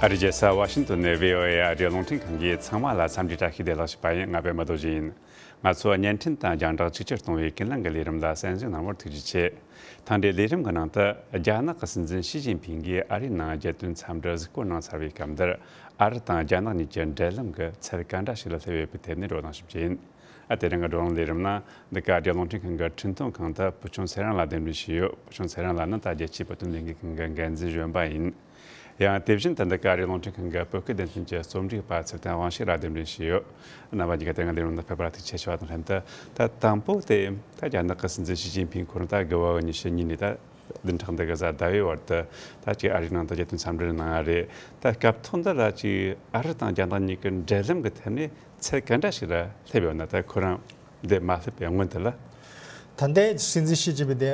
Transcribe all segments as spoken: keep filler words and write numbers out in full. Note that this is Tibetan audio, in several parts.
ཨ་རིའི་རྒྱལ་ས་ཝ་ཤིང་ཏོན་ནས་བྷི་ཨོ་ཨེ་ཨ་རིའི་རླུང་འཕྲིན་ཁང་གིས་ཚང་མ་ལ་འཚམས་འདྲི་བཀྲ་ཤིས་བདེ་ལེགས་ཞུ་བ་ཡིན། ང་པད་མ་རྡོ་རྗེ་ཡིན། ང་ཚོ་བརྙན་འཕྲིན་དང་རྒྱང་བསྒྲགས་གཅིག་གྱུར་གཏོང་བའི་ཀུན་གླེང་གི་ལས་རིམ་ལ་གསན་གཟིགས་གནང་བར་ཐུགས་རྗེ་ཆེ། ཐེངས་འདིའི་ལས་རིམ་གྱི་ནང་དུ། རྒྱ་ནག་གི་སྲིད་འཛིན་ཞི་ཅིན་ཕིང་གིས་ཨ་རིའི་ནང་རྒྱལ་དོན་འཚམས་འདྲི་གཟིགས་སྐོར་གནང་ཚར་བའི་སྐབས་འདིར། ཨ་རི་དང་རྒྱ་ནག་གཉིས་ཀྱི་འབྲེལ་ལམ་གྱི་ཚད་ག་འདྲ་ཞིག་ལ་སླེབས་ཡོད་པའི་ཐད་ནས་བགྲོ་གླེང་ཞིབ་རྒྱུ་ཡིན། ཨ། དེ་རིང་གི་བགྲོ་གླེང་ལས་རིམ་ནང་། འདི་ག་རྒྱལ་ལུང་འཕྲིན་ཁང་གི་འཕྲིན་གཏོང་ཁང་དུ་བུ་ཆུང་ཚེ་རིང་ལགས་གདན་འདྲེན་བྱས་ཡོད། བུ་ཆུང་ཚེ་རིང་ལགས་ནི་ད་རྒྱལ་སྤྱིའི་བོད་དོན་ལས་འགུལ་ཁང་གི་འགན་འཛིན་གཞོན་པ་ཡིན། ཡང་དེ་བཞིན་དུ་འདི་ག་རྒྱལ་ལུང་འཕྲིན་ཁང་གི་བོད་སྐད་སྡེ་ཚན་གྱི་རྩོམ་སྒྲིག་པ་ཚེ་བརྟན་དབང་ཕྱུག་ལགས་གདན་འདྲེན་བྱས་ཡོད། རྣམ་པ་གཉིས་ཀ་དེ་སྔ་ལས་རིམ་ནང་ཕེབས་པར་ཐུགས་རྗེ་ཆེ་ཞུ་བ་དང་ལྷན་དུ། ད་དང་པོ་དེ། ད་རྒྱ་ནག་གི་སྲིད་འཛིན་ཞི་ཅིན་ཕིང་ཁོ་རང་ད་དགུ་པ་ཉི་ཤུ་གཉིས་ནས་ད་བདུན་ཕྲག་འདི་གི་གཟའ་ཟླ་བའི་བར་དུ། ད་ཅིག་ཨ་རིའི་ནང་དུ་རྒྱལ་དོན་འཚམས་འདྲི་གནང་ཡ་རེད། ད་སྐབས་ཐོག་འདི་ལ་ཅིག་ཨ་རི་དང་རྒྱ་ནག་གཉིས་ཀྱི་འབྲེལ་ལམ་གྱི་ཐད་ནས་ཚད་ག་འདྲ་ཞིག་ལ་སླེབས་ཡོད་ན། ད་ཁོ་རང་འདི་མ་སླེབས་པའི་སྔོན་དུ་ལ། ད་ལྟའི་སྲིད་འཛིན་ཞི་ཅིན་ཕིང་དེ་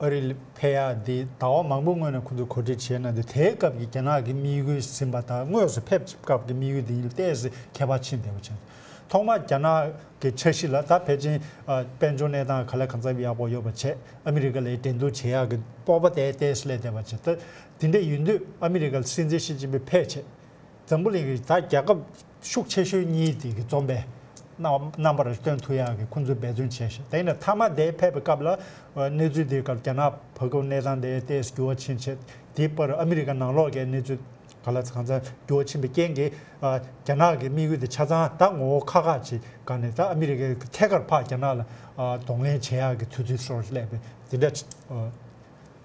ཨ་རི་ལ་ཕེབས་ཡག་འདི་ཟླ་བ་མང་པོའི་སྔོན་ནས་ཁོ་ཚོས་གོ་སྒྲིག་བྱས་གནང་འདུག་དེའི་སྐབས་ཀྱི་རྒྱ་ནག་གི་དམིགས་ཡུལ་ཟིན་པ་དང་དངོས་སུ་ཕེབས་སྐབས་ཀྱི་དམིགས་ཡུལ་དེ་གཉིས་ལ་ཏོག་ཙམ་ཁྱད་པར་ཕྱིན་བསྡད་པ་བྱས། ཐོག་མར་རྒྱ་ནག་གི་འཆར་གཞི་ལ། ད་ཕལ་ཆེར་ཨ་དཔལ་འབྱོར་གནས་སྟངས་ག་ལེར་གང་འཚམ་ཡག་པོ་ཡོད་པ་བྱས། ཨ་མི་རི་ཀ་ལ་འགྲན་བསྡུར་བྱེད་ཡག་གི་སྤོབས་པ་དེ་ཏོག་ཙམ་སླེབས་བསྡད་པ་བྱས། ད་དེ་འདྲ་ཡིན་དུས་ཨ་མི་རི་ཀ་ལ་སྲིད་འཛིན་ཞི་ཅིན་ཕིང་ཕེབས་བྱས། འཛམ་བུ་གླིང་གི་ད་རྒྱལ་ཁབ་ཤུགས་ཆེ་ཤོས་གཉིས་དེ་གི་འཛོམས་པའི་རྣམ་རྣམ་པར་སྟོན་ཐུབ་ཡག་གི་ཁོང་ཚོས་འབད་བརྩོན་བྱས་ཤིང་། དེ་ཡིན་ན་མཐའ་མ་དེ་ཕེབས་པའི་སྐབས་ལ་གནས་ཚུལ་དེའི་སྐབས་རྒྱ་ནག་བར་སྐབས་གནས་སྟངས་དེ་ཏོག་ཙམ་འགྱུར་བ་ཕྱིན་བྱས། དེའི་བར་ཨ་མི་རི་ཀ་ནང་ལོགས་ཀྱི་གནས་ཚུལ་ག་ལ་གང་འཚམ་འགྱུར་བ་ཕྱིན་པའི་རྐྱེན་གྱིས། རྒྱ་ནག་གི་དམིགས་ཡུལ་དེ་ཆ་ཚང་ད་ངོ་བོ་ཁག་ཁག་ཅིག་སྒང་ནས། ད་ཨ་མི་རི་ཀའི་ཐད་ཀར་ཕར་རྒྱ་ནག་ལ་གདོང་ལེན་བྱེད་ཡག་གི་དུས་ཚོད་སོགས་སླེབས་པའི་དེ་འདྲ་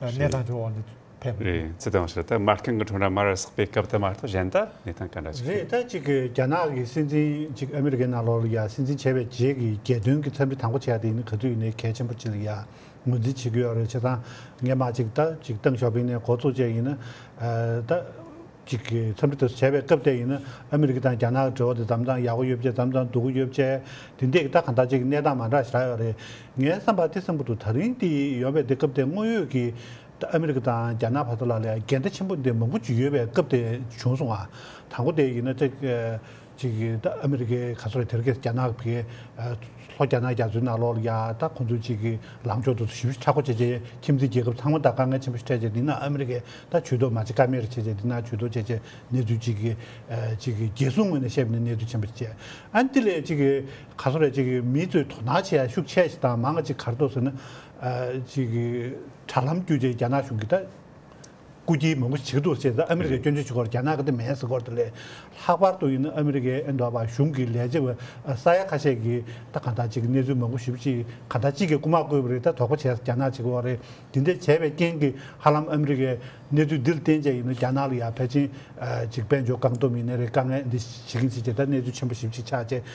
གནས་སྟངས་ཀྱི་འོག་ནས་ཕེབས། རེད། ཚེ་བརྟན་ཞུ། ད་མར་ཁང་གི་ཁྲོམ་ར་མར་བསགས་པའི་སྐབས་དེ་མ་གཏོགས་གཞན་དག་གནས་སྟངས་ག་འདྲ་ཞིག་རེད། ད་ཅིག་གི་རྒྱ་ནག་གི་སྲིད་འཛིན་ཅིག་ཨ་མི་རི་ཀའི་ནང་ལོགས་ལ་ཡ་སྲིད་འཛིན་བྱས་པའི་རྗེས་ཀྱི་རྒྱལ་དོན་གྱི་འཚམས་འདྲི་དང་པོ་བྱས་ཏེ་ཡིན་ན། ག་དུས་ཡིན་ནའི་གལ་ཆེན་པོ་ཅིག་ལ་ཡ་ངོས་འཛིན་བྱེད་ཀྱི་ཡོད་རེད། བྱས་ཙང་ངས་མ་ཅིག་ད་ཅིག་ཏེང་ཞའོ་ཕིང་ནས་འགོ་བཙུགས་བྱས་ཡིན་ན། ད་ཅིག་གི་འཚམས་འདྲི་དེ་ཚོ་བྱས་པའི་སྐབས་དེ་ཡིན་ན། ཨ་མི་རི་ཀ་དང་རྒྱ་ནག་གི་འབྲེལ་བ་དེ་མཚམས་མཚམས་ཡག་པོ་ཡོད་པ་བྱས། མཚམས་མཚམས་སྡུག་པོ་ཡོད་པ་བྱས། དེ་འདྲས་ཀྱི་ད་གང་ལྟར་ཅིག་གནས་སྟངས་མ་འདྲ་ཞིག་རག་ཡོད་རེད། ངའི་བསམ་པར་དེ་བསམ་གྱི་འདུག་ད་རིང་དེ་ཡོང་བའི་དེ་སྐབས་དེ་དངོས་ཡོད་ཀྱི་ད་ཨ་མི་རི་ཀ་དང་རྒྱ་ནག་བར་དུ་ལ་ལས་འགལ་ཟླ་ཆེན་པོ་འདི་མང་པོ་ཅིག་ཡོད་པའི་སྐབས་དེ་བྱུང་སོང་ང་། དང་པོ་དེ་ཡིན་ན་ཅིག་ཅིག་ད་ཨ་མི་རི་ཀའི་ག་ཚོད་རེད། དེ་རིང་ཁ་སང་རྒྱ་ནག་གི་ལྷོ་རྒྱ་ནག་རྒྱ་མཚོའི་ནང་ལོགས་ལ་ཡ་ད་ཁོང་ཚོའི་ཅིག་གི་ལངས་ཕྱོགས་དེ་ཚོ་ཞེ་པོ་ཅིག་མཁྲེགས་པོ་བྱས་བྱས། ཁྱིམ་མཚེས་རྒྱལ་ཁབ་ཚང་མ་དང་དཀའ་ངལ་ཆེན་པོ་ཞིག་འཕྲད་བྱས། འདི་ན་ཨ་མི་རི་ཀས་ད་ཇུས་གཏོགས་མ་བྱེད་ཀ་མེད་རེད་བྱས་བྱས། འདི་ན་ཇུས་གཏོགས་བྱས་བྱས་གནས་ཚུལ་ཅིག་གི་ཅིག་གི་རྒྱལ་སྲུང་ངོས་ནས་བཤད་པ་ཡིན་ན་གནས་ཚུལ་ཆེན་པོ་ཞིག་བྱས། ཨ་ནི་དེ་ལས་ཅིག་གི་ག་ཚོད་རེད། ཅིག་གི་མི་ཚོས་དོ་སྣང་བྱེད་ཡ་ཤུགས་ཆེ་ཞིག་དང་མང་ང་ཅིག་ག་རེ་འདུག་ཟེར་ན། ཨ་ཅིག་གི་དྲ་ལམ་བརྒྱུད་བྱས་རྒྱ་ནག་གཞུང་གིས་ད་རྐུ་འཁྱེར་མང་པོ་ཞིག་བྱེད་ཀྱི་འདུག་ཟེར། ད་ཨ་མི་རི་ཀས་སྐྱོན་བརྗོད་བྱེད་སྐོར། རྒྱ་ནག་གི་དེ་མེད་ཟེར་སྐོར་དེ་ལས། ལྷག་པར་དུ་ཡིན་ན་ཨ་མི་རི་ཀའི་ཨ་འདྲ་བ་གཞུང་གི་ལས་བྱེད་པ་ས་ཡ་ཁ་ཤས་ཀྱིས་ད་གང་ལྟར་ཅིག་གནས་ཚུལ་མང་པོ་ཞེ་པོ་ཅིག་གང་ལྟར་ཅིག་གིས་རྐུ་མ་རྐུས་པ་རེད། ད་དོགས་པ་བྱས། རྒྱ་ནག་ཅིག་འོག་རེད། དེ་འདྲ་བྱས་པའི་རྐྱེན་གྱིས་ཧ་ལམ་ཨ་མི་རི་ཀས་གནས་ཚུལ་འདི་ལ་བརྟེན་བྱས་ཡིན་ན་རྒྱ་ནག་ལ་ཡ་ཕལ་ཆེར་ཨ་ཅིག་དཔལ་འབྱོར་བཀག་སྡོམ་ཡིན་ན་རེད། དཀའ་ངལ་འདི་བྱེད་ཀྱིན་བྱེད་བྱས། ད་གནས་ཚུལ་ཆེན་པོ་ཞེ་པོ་ཅིག་ཆགས་བྱས་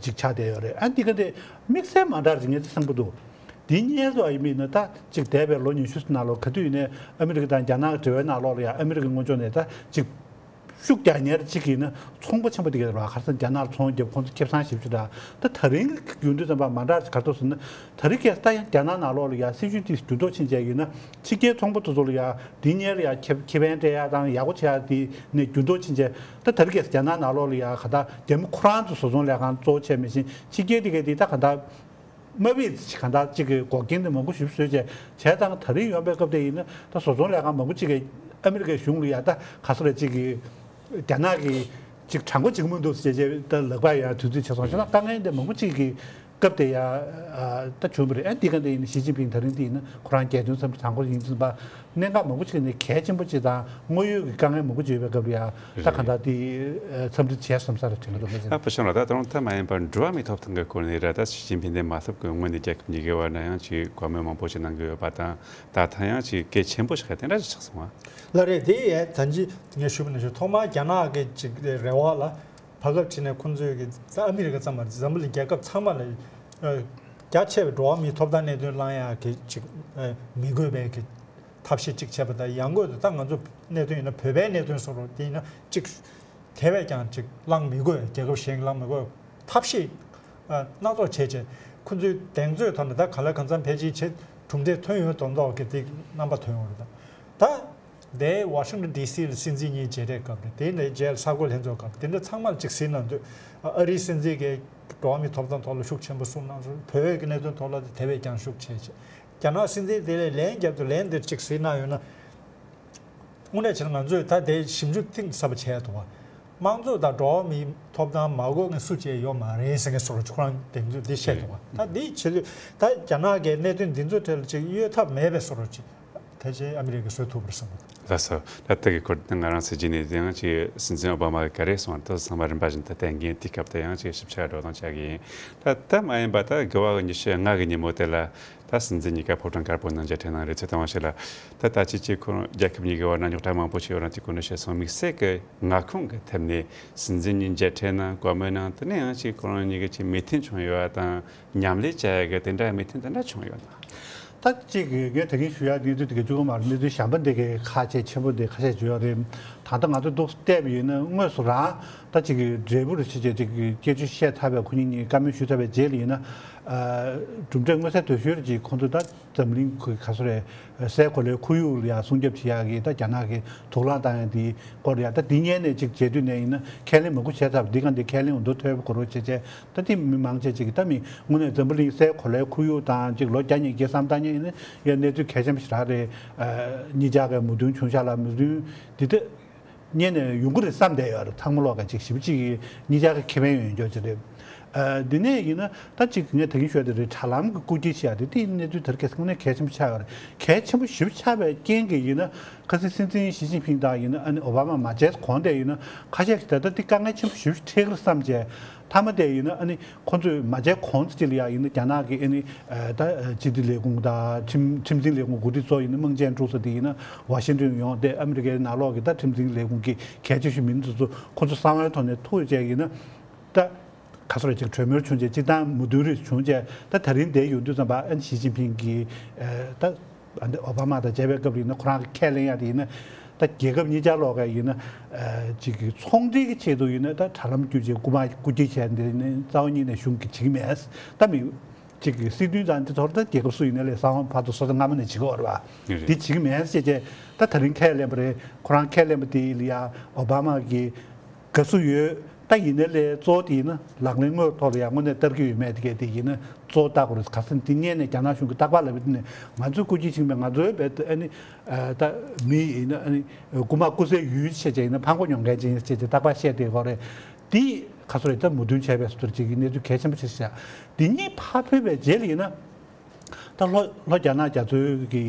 ཅིག་ཆགས་བསྡད་ཡོད་རེད། ཨ་འདི་ག་འདི་དམིགས་བསལ་མ་འདྲ་ཅིག་ངས་ཅིག་བསམ་གྱི་འདུག་འདི་སྔོན་ལ་ཡིན་པ་ཡིན་ན། ད་ཅིག་འདས་པའི་ལོ་ཉི་ཤུ་ནང་ལོགས་ག་དུས་ཡིན་ནའི་ཨ་མི་རི་ཀ་དང་རྒྱ་ནག་གི་འབྲེལ་བའི་ནང་ལོགས་ལ་ཡ་ཨ་མི་རི་ཀའི་ངོས་ཕྱོགས་ནས་ད་ཅིག་ཤུགས་རྒྱག་མཁན་ཅིག་ཡིན་ན་ཚོང་པ་ཆེན་པོ་དེ་ག་རེད་པ། ཁ་སང་རྒྱ་ནག་ལ་ཚོང་བརྒྱབ། ཁོང་ཚོ་ཁེ་བཟང་ཞེ་པོ་ཅིག་རག་ད་ད་རིང་གི་རྒྱུ་མཚན་ཙམ་པ་མ་འདྲ་ག་རེ་འདུག་ཟེར་ན། ད་རིང་ཁ་སང་ད་ཡང་རྒྱ་ནག་ནང་ལོགས་ལ་ཡ་སྲིད་བྱུས་དེ་འགྱུར་ལྡོག་ཕྱིན་བྱས་ཡིན་ན། ཕྱི་རྒྱལ་ཚོང་པ་དེ་ཚོ་ལ་ཡ་དེ་སྔོན་ལ་ཡ་ཁེ་ཁེ་ཕན་སྤྲད་ཡ་དང་ཡག་པོ་བྱེད་ཡ་དེ་ནས་འགྱུར་ལྡོག་ཕྱིན་བྱས། ད་ད་རིང་ཁ་སང་རྒྱ་ནག་ནང་ལོགས་ལ་ཡ་ག་ད་རྒྱ་མི་ཁོ་རང་ཚོ་བཟོ་ཚོང་ལས་ཁང་གཙོ་བོ་བྱས། མེད་བཞིན་ཕྱི་རྒྱལ་དེ་ག་དེ་ད་ག་ད། དམའ་བའི་གང་ལྟར་ཅིག་གི་འགོག་རྐྱེན་དེ་མང་པོ་ཞིག་བཟོས་བྱས། བྱས་ཙང་ད་རིང་ཡོང་པའི་སྐབས་དེ་ཡིན་ན་ད་བཟོ་ཚོང་ལས་ཁང་མང་པོ་ཅིག་གིས་ཨ་མི་རི་ཀའི་གཞུང་ལ་ཡ་ད་ག་ཚོད་རེད། ཅིག་གི་རྒྱ་ནག་གི་ཅིག་དྲང་པོ་ཅིག་མི་འདུག་ཟེར་བྱས་ད་ལག་པ་ཡ་དུས་ཚོད་ཆེ་སོང་། བྱས་ཙང་དཀའ་ངལ་དེ་མང་པོ་ཅིག་གི་སྐབས་དེ་ཡ་ད་བྱུང་བ་རེད། ཨ་འདི་ག་འདི་ཡིན་ན་ཞི་ཅིན་ཕིང་ད་རིང་འདི་ཡིན་ན་ཁོ་རང་རྒྱལ་དོན་འཚམས་འདྲི་དང་པོ་ཡིན་ཙང་པ། གནད་འགག་མང་པོ་ཅིག་ནས་གལ་ཆེན་པོ་ཅིག་དང་དངོས་ཡོད་ཀྱི་དཀའ་ངལ་མང་པོ་ཅིག་ཡོད་པའི་སྐབས་ལ་ཡ་ད་གང་ལྟར་དེ་འཚམས་འདྲི་བྱས་སོང་ས་རེད་དྲན་གྱི་འདུག་མ་ཟད། ཨ་བུ་ཆུང་ལགས། ད་དུང་ད་མ་ཡིན་པར་འགྲོ་བ་མིའི་ཐོབ་ཐང་གི་སྐོར་ནས་རེད། ད་ཞི་ཅིན་ཕིང་དེ་མ་ཐུག་གི་སྔོན་ནས་རྒྱལ་ཁབ་གཉིས་ཀའི་བར་ན་ཡང་ཅིག་བཀའ་མོལ་མང་པོ་ཞིག་གནང་གི་ཡོད་པ་དང་། ད་ཐེངས་ཡང་ཅིག་གལ་ཆེན་པོ་ཞིག་དེ་འདྲ་ཞིག་ཆགས་སོང་བ། ལགས་རེད། དེ་ཡས་ད་ཅི་ངས་ཞུས་པ་ནང་བཞིན་ཐོག་མར་རྒྱ་ནག་གི་ཅིག་རེ་བ་ལ་བར་སྐབས་ཁྲིད་ནས་ཁོང་ཚོས་ཀྱི་ད་ཨ་མི་རི་ཀ་ཙམ་མ་རེད། འཛམ་བུ་གླིང་རྒྱལ་ཁབ་ཚང་མ་ལ་རྒྱ་ཆེ་བའི་འགྲོ་བ་མིའི་ཐོབ་ཐང་གནད་དོན་བསླང་ཡག་གི་ཅིག་མི་དགོས་པའི་གི་ཐབས་ཤེས་གཅིག་བྱས་པ་དང་། ཡང་སྒོས་དུ་ད་ང་ཚོ་གནད་དོན་ཡིན་ན་བོད་པའི་གནད་དོན་བཟོ་རོགས། དེ་ཡིན་ན་གཅིག་དེ་བས་ཀྱང་གཅིག་བླང་མི་དགོས། རྒྱལ་ཁབ་གཞན་བླང་མི་དགོས། ཐབས་ཤེས་ཨ་སྣ་ཚོགས་བྱས་བྱས། ཁོ་ཚོའི་གདེང་ཚོད་ཐོག་ནས་ད་ག་ལ་གང་འཚམ་ཕལ་ཆེར་བྱས་གྲུབ་འབྲས་ཐོན་ཡོད་མདོག་མདོག་གི་དེ་རྣམ་པ་ཐོན་ཡོང་རེད། ད་ད་དེ་ཝ་ཤིང་ཊོན་ཌི་སི་ལ་སྲིད་འཛིན་གཉིས་མཇལ་འཕྲད་སྐབས་རེད། དེ་ནས་རྗེས་ལ་གསར་འགོད་ལྷན་ཚོགས་སྐབས་དེ་འདྲ་ཚང་མ་ལ་གཅིག་གཟིགས་གནང་དུས། ཨ་རིའི་སྲིད་འཛིན་གྱིས་འགྲོ་བ་མིའི་ཐོབ་ཐང་ཐོག་ལ་ཤུགས་ཆེན་པོ་གསུངས་གནང་སོང་། བོད་ཀྱི་གནད་དོན་ཐོག་ལ་དེ་བས་ཀྱང་ཤུགས་ཆེ་ཆེ། རྒྱ་ནག་སྲིད་འཛིན་དེ་ལས་ལན་བརྒྱབ་དུས་ལན་འདིར་གཅིག་གཟིགས་གནང་ཡོད་ན། དངོས་གནས་བྱས་ན་ང་ཚོས་ད་དེ་ཞིབ་འཇུག་གཏིང་ཟབ་པ་བྱས་འདུག་བ། དམངས་གཙོ་དང་འགྲོ་བ་མིའི་ཐོབ་ཐང་མ་དགོས་མཁན་སུ་བྱས་ཡོད་མ་རེད་ཟེར་མཁན་སོགས་ཁོ་རང་དེ་ཚོས་དེ་བཤད་འདུག་བ། ད་དེ་བྱེད་དུས་ད་རྒྱ་ནག་གི་གནད་དོན་འདི་ཚོ་གྲས་ལ་ཅིག་གཡོལ་ཐབས་མེད་པའི་སོགས་ཅིག་ཕལ་ཆེར་ཨ་མི་རི་ཀས་བཟོ་ཐུབ་པར་བསམ་གི་འདུག་ལགས་སོ། ད་ལྟ་གི་སྐོར་དེ་ང་རང་ཚོས་བརྗོད་ནས་དེ་ཡང་ཅིག་སྲིད་འཛིན་ཨོ་བྷ་མ་གིས་ག་རེ་གསུངས་པ་དེ་ཚང་མ་རིམ་པ་བཞིན་དུ་བསྟན་གྱིན་དེའི་སྐབས་དེ་ཡང་ཅིག་ཞིབ་ཆ་བགྲོ་གླེང་བྱ་གི་ཡིན། ད་ལྟ་མ་ཡིན་པ་ད་དགུ་པ་གི་ཉི་ཤུ་ལྔ་གི་ཉིན་མོ་དེ་ལ་ད་སྲིད་འཛིན་གཉིས་ཀ་ཕོ་བྲང་དཀར་པོ་ནང་མཇལ་འཕྲད་གནང་རེད། ཚོད་ལྟ་བ་ཞིག་ལ་ད་ད་ཅི་ཅི་ཁོ་རང་རྒྱལ་ཁབ་གཉིས་ཀྱི་བར་ན་རྙོག་དྲ་མང་པོ་ཞིག་ཡོད་རང་ཅིག་གོ་ནས་བཤད་སོང་། དམིགས་བསལ་གྱི་མངའ་ཁོངས་ཀྱི་ཐད་ནས་སྲིད་འཛིན་གཉིས་མཇལ་འཕྲད་གནང་བཀའ་མོལ་གནང་། དེ་ནས་ཡང་ཅིག་ཁོ་རང་གཉིས་ཀྱི་ཅིག་མོས་མཐུན་བྱུང་ཡོད་པ་དང་མཉམ་ལས་བྱ་ཡག་གི་དེ་འདྲ་མོས་མཐུན་དེ་འདྲ་བྱུང་ཡོད་ན། ད་ཅིག་གི་ངས་ད་གིན་ཞུ་ཡག་གནས་ཚུལ་དེ་ག་བཅུ་གོ་མར་གནས་ཚུལ་གཞན་པ་འདི་གའི་ཁ་ཆེ་ཆེན་པོ་འདི་ཁ་ཤས་བརྗོད་ཡོད་རེད། ད་ལྟ་ང་ཚོ་འདུག་བལྟས་པ་ཡིན་ན་དངོས་སུ་རང་ད་ཅིག་གི་འབྲས་བུ་རེ་ཆེ་ཆེ་ཅིག་གི་སྐྱེ་ཆུ་བཤད་ཚར་བའི་ཁོ་གཉིས་གཉིས་བཀའ་མོལ་ཞུས་ཚར་བའི་རྗེས་ལ་ཡིན་ན། གྲུབ་འབྲས་མངོན་གསལ་དོད་ཤོས་རེ་ཅིག་ཁོང་ཚོ་ད་འཛམ་གླིང་ཁུལ་ག་སོ་རེད། སའི་གོ་ལའི་ཁོར་ཡུག་ལ་ཡང་སྲུང་སྐྱོབ་བྱེད་ཡག་གི་ད་རྒྱ་ནག་གི་དུག་རླངས་བཏང་ཡག་དེའི་སྐོར་ཡང་ད་འདི་སྔོན་ནས་ཅིག་བྱེད་དུས་ནས་ཡིན་ན་ཁས་ལེན་མང་པོ་བྱས་ཚར། འདི་ག་འདི་ཁས་ལེན་འོ་འདུག་ཐོས་པ་གོ་རོགས་བྱས་བྱས། ད་དེ་མི་མང་ཆེ་ཅིག་གིས་ད་མི་དངོས་གནས་འཛམ་བུ་གླིང་སའི་གོ་ལའི་ཁོར་ཡུག་དང་ཅིག་ལོ་བརྒྱ་ཉིས་བརྒྱ་བསམ་བཏང་མཁན་ཡིན་ན་ཡང་གནས་ཚུལ་གལ་ཆེན་པོ་ཞིག་རག་རེད། གཉིས་ཆ་གི་མོས་མཐུན་བྱུང་ཤག་ལ་མོས་མཐུན་འདི་ད་སྔོན་ནས་ཡོང་གི་རེད་བསམ་བསྡད་ཡོད་རེད། ཚང་མ་ལོག་ག་ཅིག་ཞིབ་ཅིག་གཉིས་ཆ་གི་ཁེ་ཕན་ཡོད་འཇོག་ཅིག་རེད། འདི་ནས་ཡིན་ན་ད་ཅིག་ངས་ད་གིན་ཤོད་དེ་རེད། དྲ་ལམ་གི་རྐུ་འཁྱེར་བྱས་ཏེ་དེ་གནས་ཚུལ་དེར་གལ་སྲིད་དངོས་གནས་གལ་ཆེན་པོ་ཆགས་ཡོད་རེད། གལ་ཆེན་པོ་ཞིབ་ཆགས་པའི་རྐྱེན་གྱིས་ཡིན་ན་ཁ་སང་སྲིད་འཛིན་ཞི་ཅིན་ཕིང་དང་ཡིན་ན་ཨ་ནི་ཨོ་བྷ་མ་མ་མཇལ་གོང་དེ་ཡིན་ན་ཁ་ཤས་ཀྱིས་ད་ལྟ་འདི་དཀའ་ངལ་ཆེན་པོ་ཞིབ་འཕྲད་ཀྱི་རེད་བསམ་བྱས། མཐའ་མ་དེ་ཡིན་ན་ཨ་ནི་ཁོང་ཚོས་མ་མཇལ་གོང་ཙམ་ཅིག་ལ་ཡང་ཡིན་ན་རྒྱ་ནག་གི་ཨ་ནི་ད་སྤྱི་བདེ་ལས་ཁུངས་དང་ཁྲིམས་ཁྲིམས་འཛིན་ལས་ཁུངས་འགོ་ཁྲིད་ཚོ་ཡིན་ན་དམངས་ཆེན་དཀྲུག་ས་དེ་ཡིན་ན་ཝ་ཤིང་ཏོན་ཡོང་སྟེ་ཨ་མི་རི་ཀའི་ནང་ལོགས་ཀྱི་ད་ཁྲིམས་འཛིན་ལས་ཁུངས་ཀྱི་གལ་ཆེ་ཤོས་མི་སྣ་ཚོ་ཁོང་ཚོ་གསང་བའི་ཐོག་ནས་ཐུག་བྱས་ཡིན་ན་ད་ག་སོ་རེ་ཅིག་གྲོས་མོལ་བྱུང་རྗེས་སྤྱིར་བཏང་མོས་མཐུན་རེ་བྱུང་རྗེས་ད་ད་རིང་དེ་ཡོང་དུས་ཙམ་པ་ཨ་ནི་ཞི་ཅིན་ཕིང་གིས་ད། ཨ་འདི་ཨོ་བྷ་མ་དང་མཇལ་བའི་སྐབས་ལ་ཡིན་ན་ཁོ་རང་གི་ཁས་ལེན་ཡག་དེ་ཡིན་ན་ད་རྒྱལ་ཁབ་གཉིས་ཆར་ལོག་ག་ཡིན་ན་ཅིག་གི་ཚོང་འབྲེལ་གྱི་ཆེད་དུ་ཡིན་ན་ད་དྲ་ལམ་བརྒྱུད་བྱས་རྐུ་མ་རྐུ་འཁྱེར་བྱས་འདི་ནི་རྩ་བ་ཉིད་ནས་གཞུང་གིས་བྱེད་ཀྱི་མེད། ད་མི་ཅིག་གི་སྲིད་དོན་དང་འདི་ཐོག་ད་རྒྱལ་ཁབ་སུ་ཡིན་ན་ལས་གསང་བ་ཕར་ཚུར་སོ་ད་སྔ་མོ་ནས་བྱེད་ཀྱི་ཡོད་རེད་བ། རེད། འདི་བྱེད་ཀྱི་མེད་ཟེར་བྱས་ད་ད་རིང་ཁས་ལེན་པ་རེད། ཁོ་རང་ཁས་ལེན་པ་དེ་ལ་ཡ་ཨོ་བྷ་མ་གིས། དགའ་བསུ་ཡོད། ད་ཡིན་ནའི་ལས་གཙོ་བོ་དེ་ཡིན་ན་ལག་ལེན་དངོས་ཐོག་ལ་ཡང་དངོས་གནས་བསྟར་གྱི་ཡོད་མེད་དེ་གས་དེ་ཡིན་ན་གཙོ་བོ་བལྟ་དགོས་རེད། ག་ས་དེ་སྔོན་ནས་རྒྱ་ནག་གཞུང་གིས་རྟག་པར་ལབ་པའི་དེ་ནས་ང་ཚོས་རྐུ་འཁྱེར་བྱེད་ཀྱི་མེད། ང་ཚོའི་བེད་ཨ་ནི་ད་མི་ཡིན་ན་ཨ་ནི་རྐུ་མ་རྐུ་སའི་ཡུལ་བྱས་བྱས་ཡིན་ན་ཕངས་པོ་མྱོང་མཁན་ཅིག་ཡིན་ཟེར་བྱས་རྟག་པར་བཤད་བསྡད་ཀྱི་ཡོད་རེད། དེ་ག་ཚོད་རེད། ད་མོས་མཐུན་བྱས་པའི་སོ་ཐར་ཅིག་གི་གནས་ཚུལ་གལ་ཆེན་པོ་ཆགས་ཤག་དེ་གཉིས་ཕར་ཕུད་པའི་རྗེས་ལ་ཡིན་ན། ད་ལྷོ་ལྷོ་རྒྱ་ནག་རྒྱ་མཚོའི་གི་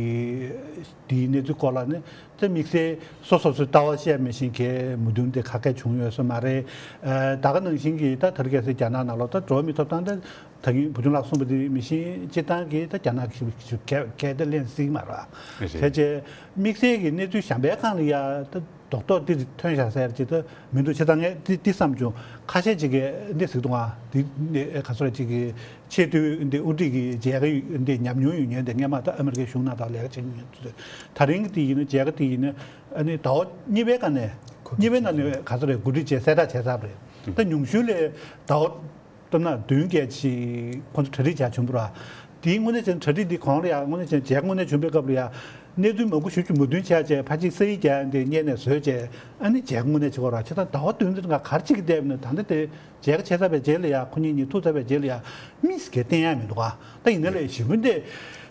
དེའི་གནས་ཚུལ་སྐོར་ལ་ནི་ད་དམིགས་བསལ་སོ་སོ་སོའི་ལྟ་བ་བཤད་མི་ཤེས་མཁན་མོས་མཐུན་དེ་ག་གེ་བྱུང་ཡོད་ས་མ་རེད། ཨ་ད་ག་ནང་བཞིན་གྱི་ད་དེ་རིང་ཁ་སང་རྒྱ་ནག་ནང་ལོགས་ད་འགྲོ་བ་མིའི་ཐོབ་ཐང་ད་ད་གིན་བུ་ཆུང་ལགས་གསུངས་པ་དེ་མི་ཤེས་སྤྱིར་བཏང་གི་ད་རྒྱ་ནག་གི་ཞུ་གལ་གལ་ཏེ་ལན་སྲིད་མ་རེད། རེད། དེ་རྗེས་དམིགས་བསལ་གྱི་གནས་ཚུལ་གཞན་པའི་སྒང་ལ་ཡ་ད་རྡོག་རྡོག་འདི་ཐོན་བཞག་ཟེར་ཅིག་ད་མི་འདུག་སྤྱིར་བཏང་ངས་འདི་འདི་བསམ་བྱུང་། ཁ་ཤས་ཅིག་གིས་འདི་ཟེར་འདུག་ཨ། འདི་ནི་ག་ཚོད་ཅིག་གི་ཆེས་མཐོའི་འདི་དབུ་ཁྲིད་ཀྱི་མཇལ་ཁ་འདི་ཉམས་མྱོང་ཡོད་མཁན་དེ་སྔོན་མ་ད་ཨ་མི་རི་ཀའི་གཞུང་ནང་ད་ལས་ཀ་བྱེད་མྱོང་མཁན་ཚོ། ད་རིང་གི་དེ་ཡིན་ན་མཇལ་ཁ་དེ་ཡིན་ན་ཨ་ནི་ཟླ་བ་གཉིས་པའི་སྒང་ནས་གཉིས་པའི་ནང་ནས་ག་ཚོད་རེད་འགོ་ཁྲིད་བྱས་གསལ་བསྒྲགས་བྱས་ཚར་བ་རེད། ད་ཉུང་ཤོས་ལ་ཟླ་བ་ལྟར་ན་བདུན་བརྒྱད་ཅིག་ཁོང་ཚོ་གྲ་སྒྲིག་བྱས་བྱུང་བ་རེད། དེའི་དངོས་གནས་བྱས་ན་གྲ་སྒྲིག་འདི་གོང་ལ་ཡ་དངོས་གནས་བྱས་ན་མཇལ་ཁ་དངོས་གནས་བྱུང་བའི་སྐབས་ལ་ཡ་གནས་ཚུལ་མང་པོ་ཞེ་པོ་ཅིག་མོས་མཐུན་བྱས་བྱས་ཕར་ཅིག་ས་ཡིག་རྒྱག་ཡ་འདི་སྔོན་ནས་བཟོས་བྱས་ཨ་ནི་མཇལ་ཁ་དངོས་གནས་བྱེད་དགོས་རེད། བྱས་ཙང་ཟླ་བ་བདུན་འདིར་ང་ག་རེ་བྱེད་ཀྱི་བསྡད་པ་ཡིན་ན། ད་ལྟ་དེ་མཇལ་ཁ་བྱས་ཚར་བའི་རྗེས་ལ་ཡ་ཁོ་གཉིས་གཉིས་ཐུག་ཚར་བའི་རྗེས་ལ་ཡ་མིས་གས་བསྟན་ཡ་མི་འདུག་ག་ད་ཡིན་ན་ལས་ཞེ་པོ་འདི་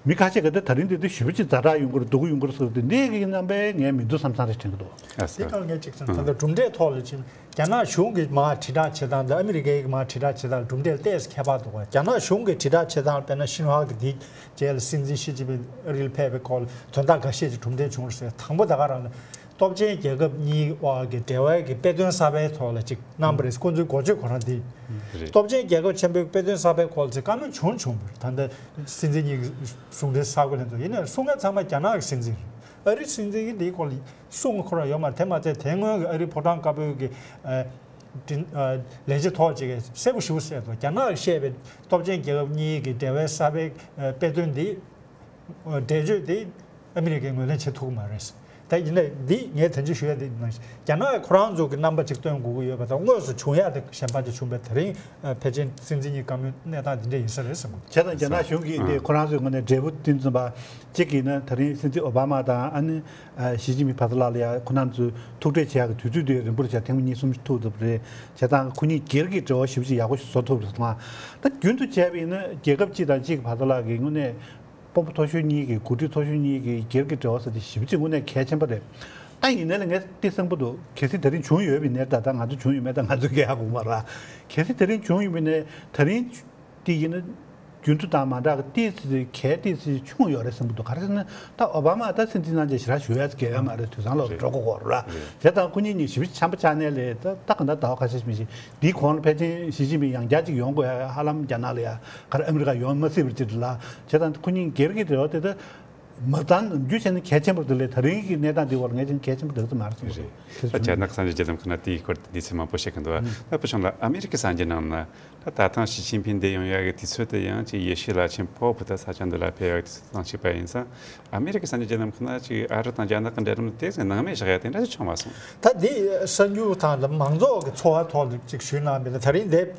མི་ཁ་ཤས་ཀྱིས་ད་ད་རིང་འདི་འདི་ཞེ་པོ་ཅིག་ཛ་དྲག་ཡོང་གི་རེད་སྡུག་གི་ཡོང་གི་རེད་ཟེར་ཏེ་འདི་གི་རྣམ་པས་ངས་མི་འདུག་བསམ་བསམ་རེ་དྲན་གྱི་འདུག་དེ་སྐབས་ངས་ཅིག་བསམ་ད་ལྟ་གྲུབ་འབྲས་ཐོག་ལ་ཕྱིན། རྒྱ་ནག་གཞུང་གིས་མར་དྲིལ་བསྒྲགས་བྱེད་སྟངས་དང་ཨ་མི་རི་ཀའི་མར་དྲིལ་བསྒྲགས་བྱེད་སྟངས་གྲུབ་འབྲས་ཏོག་ཙམ་ཁྱད་པར་འདུག་ག་རྒྱ་ནག་གཞུང་གིས་དྲིལ་བསྒྲགས་བྱེད་སྟངས་དཔེར་ན་ཤིན་ཧྭ་གི་དེའི་རྗེས་ལ་སྲིད་འཛིན་ཞི་ཅིན་ཕིང་ཨ་རིར་ཕེབས་པའི་སྐོར་ལ་དོན་དག་འགའ་ཤས་ཀྱི་གྲུབ་འབྲས་བྱུང་རེད་ཟེར། དང་པོ་ད་ག་རང་ལ་སྟོབས་ཆེན་རྒྱལ་ཁབ་གཉིས་དབར་གྱི་འབྲེལ་བའི་གི་དཔེ་སྟོན་གསར་པའི་ཐོག་ལ་ཅིག་གནང་བ་རེད། ཁོང་ཚོའི་འགོ་བརྗོད་ཁོ་རང་དེ་སྟོབས་ཆེན་རྒྱལ་ཁབ་ཆེན་པོའི་དཔེ་སྟོན་གསར་པའི་སྐོར་ལ་ཅིག་བཀའ་མོལ་བྱུང་བྱུང་བ་རེད། ད་ལྟ་སྲིད་འཛིན་གཉིས་ཀྱི་ཟུང་འབྲེལ་གསར་འགོད་ལྷན་ཚོགས་ཡིན་ནའི་གསུང་མཁན་ཚང་མ་རྒྱ་ནག་གི་སྲིད་འཛིན་རེད། ཨ་རིའི་སྲིད་འཛིན་གྱིས་དེའི་སྐོར་ལ་གསུང་ཁོ་རང་ཡོད་མ་རེད། དེ་མ་ཚད་དེ་སྔོན་གྱི་ཨ་རིའི་ཕོ་བྲང་དཀར་པོའི་གི་ཨ་དྲིན་ཨ་ལས་བྱེད་ཐོག་ཅིག་གིས་གསལ་པོ་ཞེ་པོ་གསལ་འདུག་རྒྱ་ནག་གིས་བཤད་པའི་སྟོབས་ཆེན་རྒྱལ་ཁབ་གཉིས་ཀྱི་འབྲེལ་བའི་གསར་པའི་ཨ་དཔེ་སྟོན་འདི་ཨ་འགྲེལ་བརྗོད་འདི་ཨ་མི་རི་ཀས་ངོས་ལེན་བྱེད་ཐུབ་ཀྱི་མ་རེད། ད་ཡིན་ནའི་འདི་ངས་དོན་གཅིག་ཞུ་ཡ་དེ་ནང་བཞིན་རྒྱ་ནག་གིས་ཁོ་རང་ཚོ་གི་རྣམ་པ་ཅིག་སྟོན་དགོས་ཀྱི་ཡོད་པ་དང་དངོས་སུ་བྱུང་ཡ་དེ་གཞན་པ་ཅིག་བྱུང་བས་དེ་རིང་ཨ་ཕལ་ཆེར་སྲིད་འཛིན་གཉིས་བཀའ་མོལ་གནས་སྟངས་འདི་འདྲ་ཡིན་ས་རེད་བསམ་གི་འདུག་བྱས་ཙང་རྒྱ་ནག་གཞུང་གིས་འདི་ཁོ་རང་ཚོའི་ངོས་ནས་འབྲས་བུ་བཏོན་ཟིན་པ་གཅིག་ཡིན་ན་ད་རིང་སྲིད་འཛིན་ཨོ་བྷ་མ་དང་ཨ་ནི་ཞི་ཅིན་ཕིང་ཕ་ཚ་ལགས་ལ་ཡ་ཁོ་རང་ཚོས་ཐུག་འཕྲད་བྱེད་ཡག་གི་དུས་ཚོད་དེ་རིང་པོར་བྱས་ཐེངས་མ་གཉིས་གསུམ་ཐུག་ཐུབ་པ་རེད། བྱས་ཙང་ཁོ་གཉིས་སྒེར་གྱི་འབྲེལ་བ་ཞེ་པོ་ཅིག་ཡག་པོ་ཞིག་བཟོ་ཐུབ་རེད་སོང་ང་། ད་རྒྱུན་དུ་བྱས་པ་ཡིན་ན་རྒྱལ་ཁབ་གཅིག་དང་གཅིག་གི་བར་དུ་ལ་གི་དངོས་གནས་དཔོན་པོ་མཐོ་ཤོས་གཉིས་ཀྱི་འགོ་ཁྲིད་མཐོ་ཤོས་གཉིས་ཀྱི་སྒེར་གྱི་འབྲེལ་བ་ཟེར་དེ་ཞེ་པོ་ཅིག་དངོས་གནས་གལ་ཆེན་པོ་རེད། ཨ་ཡིན་ནའི་ལ་ངས་དེ་བསམ་གྱི་འདུག་གལ་སྲིད་དེ་རིང་བྱུང་ཡོད་པ་ཡིན་ནའི་ད་ལྟ་ང་ཚོ་བྱུང་ཡོད་མེད་ད་ང་ཚོས་སྐད་ཆ་གོ་མ་རེད། གལ་སྲིད་དེ་རིང་བྱུང་ཡོད་པ་ཡིན་ནའི་དེ་རིང་དེ་ཡིན་ན་རྒྱུན་དུ་དང་མ་འདྲ་གི་ཏོག་ཙམ་གལ་ཏོག་ཙམ་བྱུང་ཡོད་རེད་བསམ་གྱི་འདུག་ག་རེ་ཟེར་ན་ད་ཨོ་བྷ་མ་ད་སྲིད་འཛིན་གནང་རྗེས་ཞེ་དྲག་ཞུ་ཡ་ཙམ་གལ་ཡོད་མ་རེད། དུས་ཚང་ལ་རེད། འགྲོ་དགོས་ཀྱི་རེད། རེད། དེ་དང་ཁོ་གཉིས་གཉིས་ཞེ་པོ་འཆམ་པོ་ཆགས་ནའི་ལས་ད་ད་ག་འདྲ་ཟླ་བ་ཁ་ཤས་ཤིག་མི་ཤེས། འདིའི་གོང་ལ་ཕལ་ཆེར་ཞི་ཅིན་ཕིང་ཡང་བསྐྱར་ཅིག་ཡོང་དགོས་ཡ་ཧ་ལམ་རྒྱ་ནག་ལ་ཡ་ག་རེ་ཨ་མི་རི་ཀ་ཡོང་མ་སྲིད་པ་ཅིག་རེད་ལ། བྱས་ཙང་ཁོ་གཉིས་སྒེར་གྱི་འབྲེལ་བ་དེ་ད། མ་རྩ་ནམ་རྒྱུན་བྱས་ན་གལ་ཆེན་པོ་རེད་དེ་ལས་ད་རིང་གི་གནས་སྟངས་འདི་བར་ངས་ཀྱང་གལ་ཆེན་པོ་འདུག་ཙམ་མ་རེད་བསམ་གྱི་འདུག་རེད། ད་རྒྱ་ནག་གི་གསར་འགྱུར་བརྒྱུད་ལམ་ཁག་ན་དེའི་སྐོར་དུ་འདི་ཚོ་མང་པོ་བཤད་ཀྱི་འདུག་ད་བུ་ཆུང་ལགས་ཨ་མི་རི་ཀའི་གསར་འགྱུར་ནང་ན་ད་ད་ཐེངས་ཞི་ཅིན་ཕིང་འདིར་ཡོང་ཡག་གི་དུས་ཚོད་དེ་ཡང་ཅིག་ཡེ་ཤུའི་བླ་ཆེན་པོབ་ད་ས་ཆ་འདི་ལ་ཕེབས་ཡག་གི་དུས་ཚོད་དང་གཅིག་པ་ཡིན་ཙང་ཨ་མི་རི་ཀའི་གསར་འགྱུར་བརྒྱུད་ལམ་ཁག་ན་ཅིག་ཨ་རི་དང་རྒྱ་ནག་གི་འབྲེལ་ལམ་དེ་ཚོ་སྣང་མེད་བཞག་ཡག་དེ་འདྲ་ཞིག་བྱུང་མ་སོང་། ད་འདི་གསར་འགྱུར་དང་ལ་མང་ཚོགས་ཀྱི་ཚོར་བ་ཐོག་ལ་ཅིག་ཞུས་གནང་བས་ན་ད་རིང་འདས་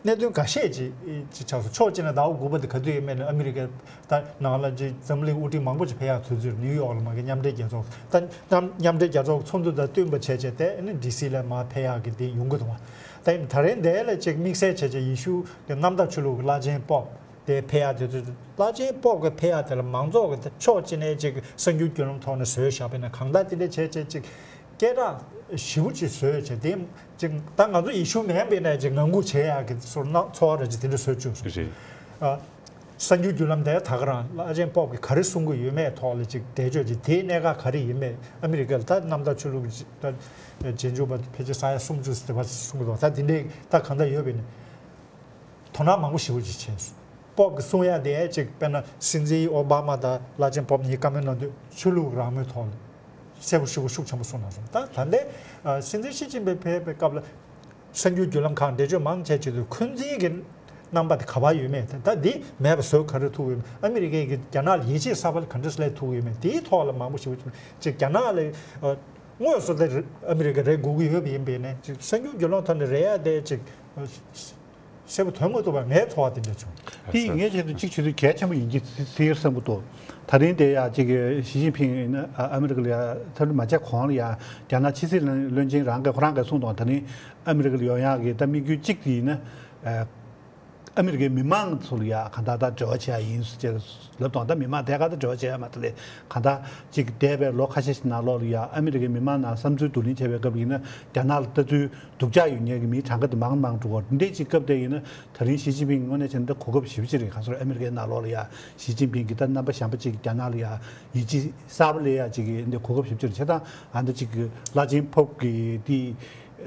གནད་དོན་འགའ་ཤས་ཅིག་ཅིག་ཆགས་སོང་། ཕྱོགས་གཅིག་ནས་ཟླ་བ་དགུ་པ་དེ་ག་དུས་ཡིན་མིན་ཨ་མི་རི་ཀའི་ད་ནང་ལ་ཅིག་འཛམ་གླིང་དབུ་ཁྲིད་མང་པོ་ཅིག་ཕེབས་ཡག་དུས་ཚོད་ནིའུ་ཡོག་ལ་མ་གི་མཉམ་འབྲེལ་རྒྱལ་ཚོགས་ད་མཉམ་མཉམ་འབྲེལ་རྒྱལ་ཚོགས་ཚོགས་འདུ་དང་བསྟུན་པ་བྱས་བྱས་ཏེ་ཨ་ནི་ཌི་སི་ལ་མར་ཕེབས་ཡག་གི་དེ་ཡོང་གི་འདུག་བ། ད་ཡིན་ད་རིང་འདི་ལ་ཅིག་དམིགས་བསལ་བྱས་བྱས་ཡེ་ཤུ་གི་གནམ་བདག་ཆོས་ལུགས་ཀྱི་བླ་ཆེན་པོབ་དེ་ཕེབས་ཡག་དེ་ཚོ་བླ་ཆེན་པོབ་གི་ཕེབས་ཡག་དེ་ལ་མང་ཚོགས་ཀྱི་ཕྱོགས་གཅིག་ནས་ཅིག་གསར་འགྱུར་བརྒྱུད་ལམ་ཐོག་ནས་བཟོས་བཞག་པ་ཡིན་ན་གང་ལྟར་དེ་འདྲ་བྱས་བྱས་ཅིག་སྐད་གྲགས་ཞེ་པོ་ཅིག་བཟོས་བྱས་དེ་ཅིག་ད་ང་ཚོ་ཡེ་ཤུ་མིན་པ་ཡིན་ན་ཅིག་ངང་སྒུག་བྱེད་ཡག་གི་སོར་ན་ཚོར་བ་འདྲ་ཅིག་དེ་འདྲ་བཟོས་བཅུག་སོང་། རེད། ཨ། གསར་འགྱུར་བརྒྱུད་ལམ་དེ་ད་ག་རང་བླ་ཆེན་པོབ་ཀྱིས་ག་རེ་གསུང་གི་ཡོད་མེད་ཐོག་ལ་ཅིག་འགྲེལ་བརྗོད་ཅིག་དེའི་གནད་འགག་ག་རེ་ཡིན་མེད་ཨ་མི་རི་ཀ་ལ་ད་གནམ་བདག་ཆོས་ལུགས་ཀྱི་ད་རྗེས་འཇུག་པ་ཕལ་ཆེར་ས་ཡ་སུམ་ཅུ་ཟེར་བ་གསུང་གི་འདུག་ད་དེ་འདྲའི་ད་གང་ལྟར་ཡོད་པས་ནི་དོ་སྣང་མང་པོ་ཞེ་པོ་ཅིག་བྱས་སོང་། པོབ་ཀྱིས་གསུང་ཡ་དེ་ཅིག་དཔེར་ན་སྲིད་འཛིན་ཨོ་བྷ་མ་དང་བླ་ཆེན་པོབ་གཉིས་བཀའ་མོལ་གནང་དུས་ཆོས་ལུགས་རང་མོས་ཐོག་ལ་གསལ་པོ་ཞེ་པོ་ཤུགས་ཆེན་པོ་གསུངས་གནང་སོང་། ད་ད་ལྟའི་སྲིད་འཛིན་ཞི་ཅིན་ཕིང་ཕེབས་པའི་སྐབས་ལ། གསར་འགྱུར་བརྒྱུད་ལམ་ཁག་འགྲེལ་བརྗོད་མང་ཆེ་བྱེད་དུས་འཁོན་འཛིན་གྱི་རྣམ་པ་དེ་ག་པར་ཡོད་མེད་དེ་ད་འདི་མེད་པ་བཟོ་ག་རེ་ཐུབ་ཡོད་མེད་ཨ་མི་རི་ཀའི་གི་རྒྱ་ནག་ལ་ཡིད་ཆེས་གསར་པ་ལ་ག་འདྲ་སླེབས་ཐུབ་ཡོད་མེད་དེའི་ཐོག་ལ་མང་པོ་ཞིག་ཅིག་རྒྱ་ནག་ལ་དངོས་སུ་ད་ཨ་མི་རི་ཀ་རེད་དགོས་ཀྱི་ཡོད་པ་ཡིན་པས་ནས་ཅིག་གསར་འགྱུར་བརྒྱུད་ལམ་ཐོག་ནས་རེད་ཡ་དེ་ཅིག་གསལ་པོ་ཐོན་མ་ཐུབ་པ་ངའི་ཚོར་བ་དེ་འདྲ་བྱུང་། དེ་ཡིས་ངའི་ཆེད་དུ་གཅིག་བྱེད་དུས་གལ་ཆེན་པོ་ཡིན་གྱི་སྲིད་བསམ་གྱི་འདུག་ད་རིང་དེ་ཡ་གཅིག་གི་ཞི་ཅིན་ཕིང་ཡིན་ན་ཨ་ཨ་མི་རི་ཀ་ལ་ཡ་འཚམས་འདྲི་མ་བྱས་གོང་ལ་ཡ་རྒྱ་ནག་ཕྱི་སྲིད་བློན་ཆེན་རང་གིས་ཁོ་རང་གིས་གསུངས་དང་ད་རིང་ཨ་མི་རི་ཀ་ལ་ཡོང་ཡག་གི་ད་དམིགས་ཡུལ་གཅིག་དེ་ཡིན་ན་ཨ་མི་རི་ཀའི་མི་མང་ཚོ་ལ་ཡ་གང་ལྟར་ད་འབྲེལ་བ་བྱེད་ཡ་ཡིན་ཟེར་ལབ་དང་ད་མི་མང་ཐད་ཀར་ད་འབྲེལ་བ་བྱེད་ཡ་མ་ཐག་ལས་གང་ལྟར་གཅིག་འདས་པའི་ལོ་ཁ་ཤས་ཤིག་ནང་ལོགས་ལ་ཡ་ཨ་མི་རི་ཀའི་མི་མང་ནང་བསམ་ཚུལ་བསྡུ་ལེན་བྱེད་པའི་སྐབས་ཡིན་ན་རྒྱ་ནག་ལ་ལྟ་ཚུལ་སྡུག་ཅག་ཡོད་མཁན་གྱི་མིའི་གྲངས་ཀ་དེ་མང་མང་འགྲོ་གི་འདི་འདྲའི་གཅིག་སྐབས་དེ་ཡིན་ན་ད་རིང་ཞི་ཅིན་ཕིང་དངོས་གནས་བྱས་ན་ད་གོ་སྐབས་ཞེ་པོ་ཅིག་རེད། གང་ཟེར་ཨ་མི་རི་ཀའི་ནང་ལོགས་ལ་ཡ་ཞི་ཅིན་ཕིང་གི་ད་རྣམ་པ་གཞན་པ་ཅིག་རྒྱ་ནག་ལ་ཡ་ཡིད་ཆེས་གསར་པ་སླེབས་ཡ་ཅིག་གི་འདི་གོ་སྐབས་ཞེ་པོ་ཅིག་རེད། བྱས་ཙང་ཨ་འདི་ཅིག་གི་བླ་ཆེན་པོབ་ཀྱི་དེ་